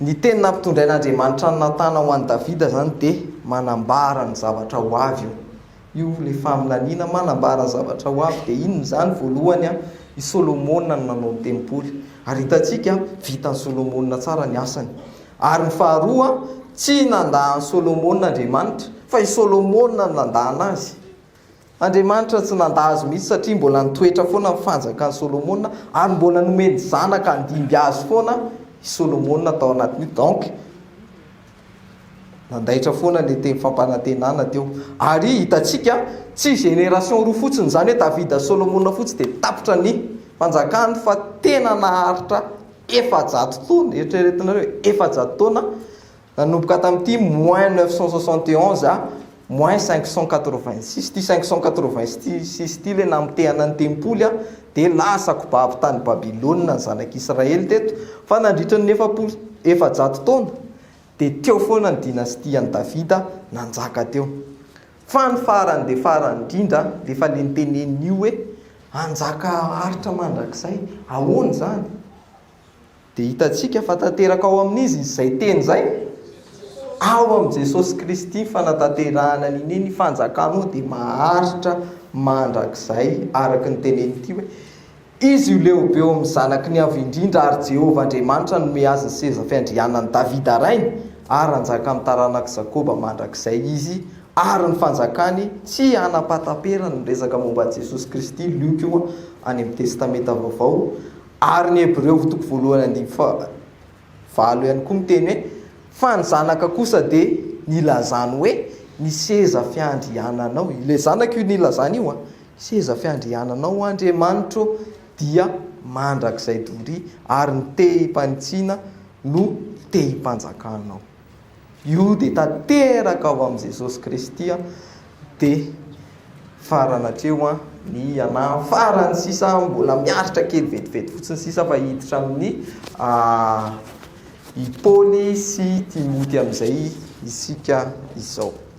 Ny teny nampitondrain'Andriamanitra an'i Natana ho an'i Davida izany dia manambara ny zavatra ho avy io. Io ilay faminaniana manambara ny zavatra ho avy. Dia inona izany? Voalohany, i Solomona no nanao ny tempoly. Ary hitantsika, vitan'i Solomona tsara ny asany. Ary ny faharoa, tsy nandà an'i Solomona Andriamanitra, fa i Solomona no nandà an'azy. Andriamanitra tsy nandà azy mihitsy satria mbola nitoetra foana ny fanjakan'i Solomona ary mbola nomeny zanaka handimby azy foana i Solomona tao anatin'io donc nandaitra foana ilay teny fampanantenana teo ary hitantsika tsy génération roa fotsiny izany hoe Davida sy Solomona fotsy dia tapitra ny fanjakany fa tena naharitra 400 taona eritreretinareo 400 taona Nanomboka tamin'ity moins 971 à moins 586, ity 586 ity ilay namotehana ny tempoly dia lasa kobabo tany Babylona ny zanak'Israely teto, fa nandritra ny 40. 400 taona dia teo foana ny dynastie an'i Davida nanjaka teo. Fa ny farany dia farany indrindra dia efa le niteneniny io hoe hanjaka haharitra mandrakizay. Ahoana izany? Dia hitantsika fa tanteraka ao amin'iza izay teny izay? Ao amin'i Jesosy Kristy ny fanatanterahana ny ny ny fanjakanao dia maharitra mandrakizay araka ny tenenin'ity hoe Izy io lehibe eo amin'ny zanaky ny Avo Indrindra ary Jehovah Andriamanitra nome azy ny seza fiandrianan'i Davida rainy ary hanjaka amin'ny taranak'i Jakoba mandrakizay izy ary ny fanjakany tsy hanam-pahataperana Miresaka momba an'i Jesosy Kristy Lioka io any amin'ny Testamenta Vaovao Ary ny Hebreo toko voalohany andininy faha valo ihany koa miteny hoe, Fa ny Zanaka kosa dia nilazany hoe, Ny seza fiandriananao, ilay Zanaka io nilazany io an, ny seza fiandriananao Andriamanitro dia mandrakizay doria, ary ny tehim-panitsiana no tehim-panjakanao. Io dia tanteraka ao amin'i Jesosy Kristy dia farany hatreo ny ana farany sisa mbola miaritra kely vetivety fotsiny sisa fa hiditra amin'ny i Paoly sy Timoty amin'izay isika izao.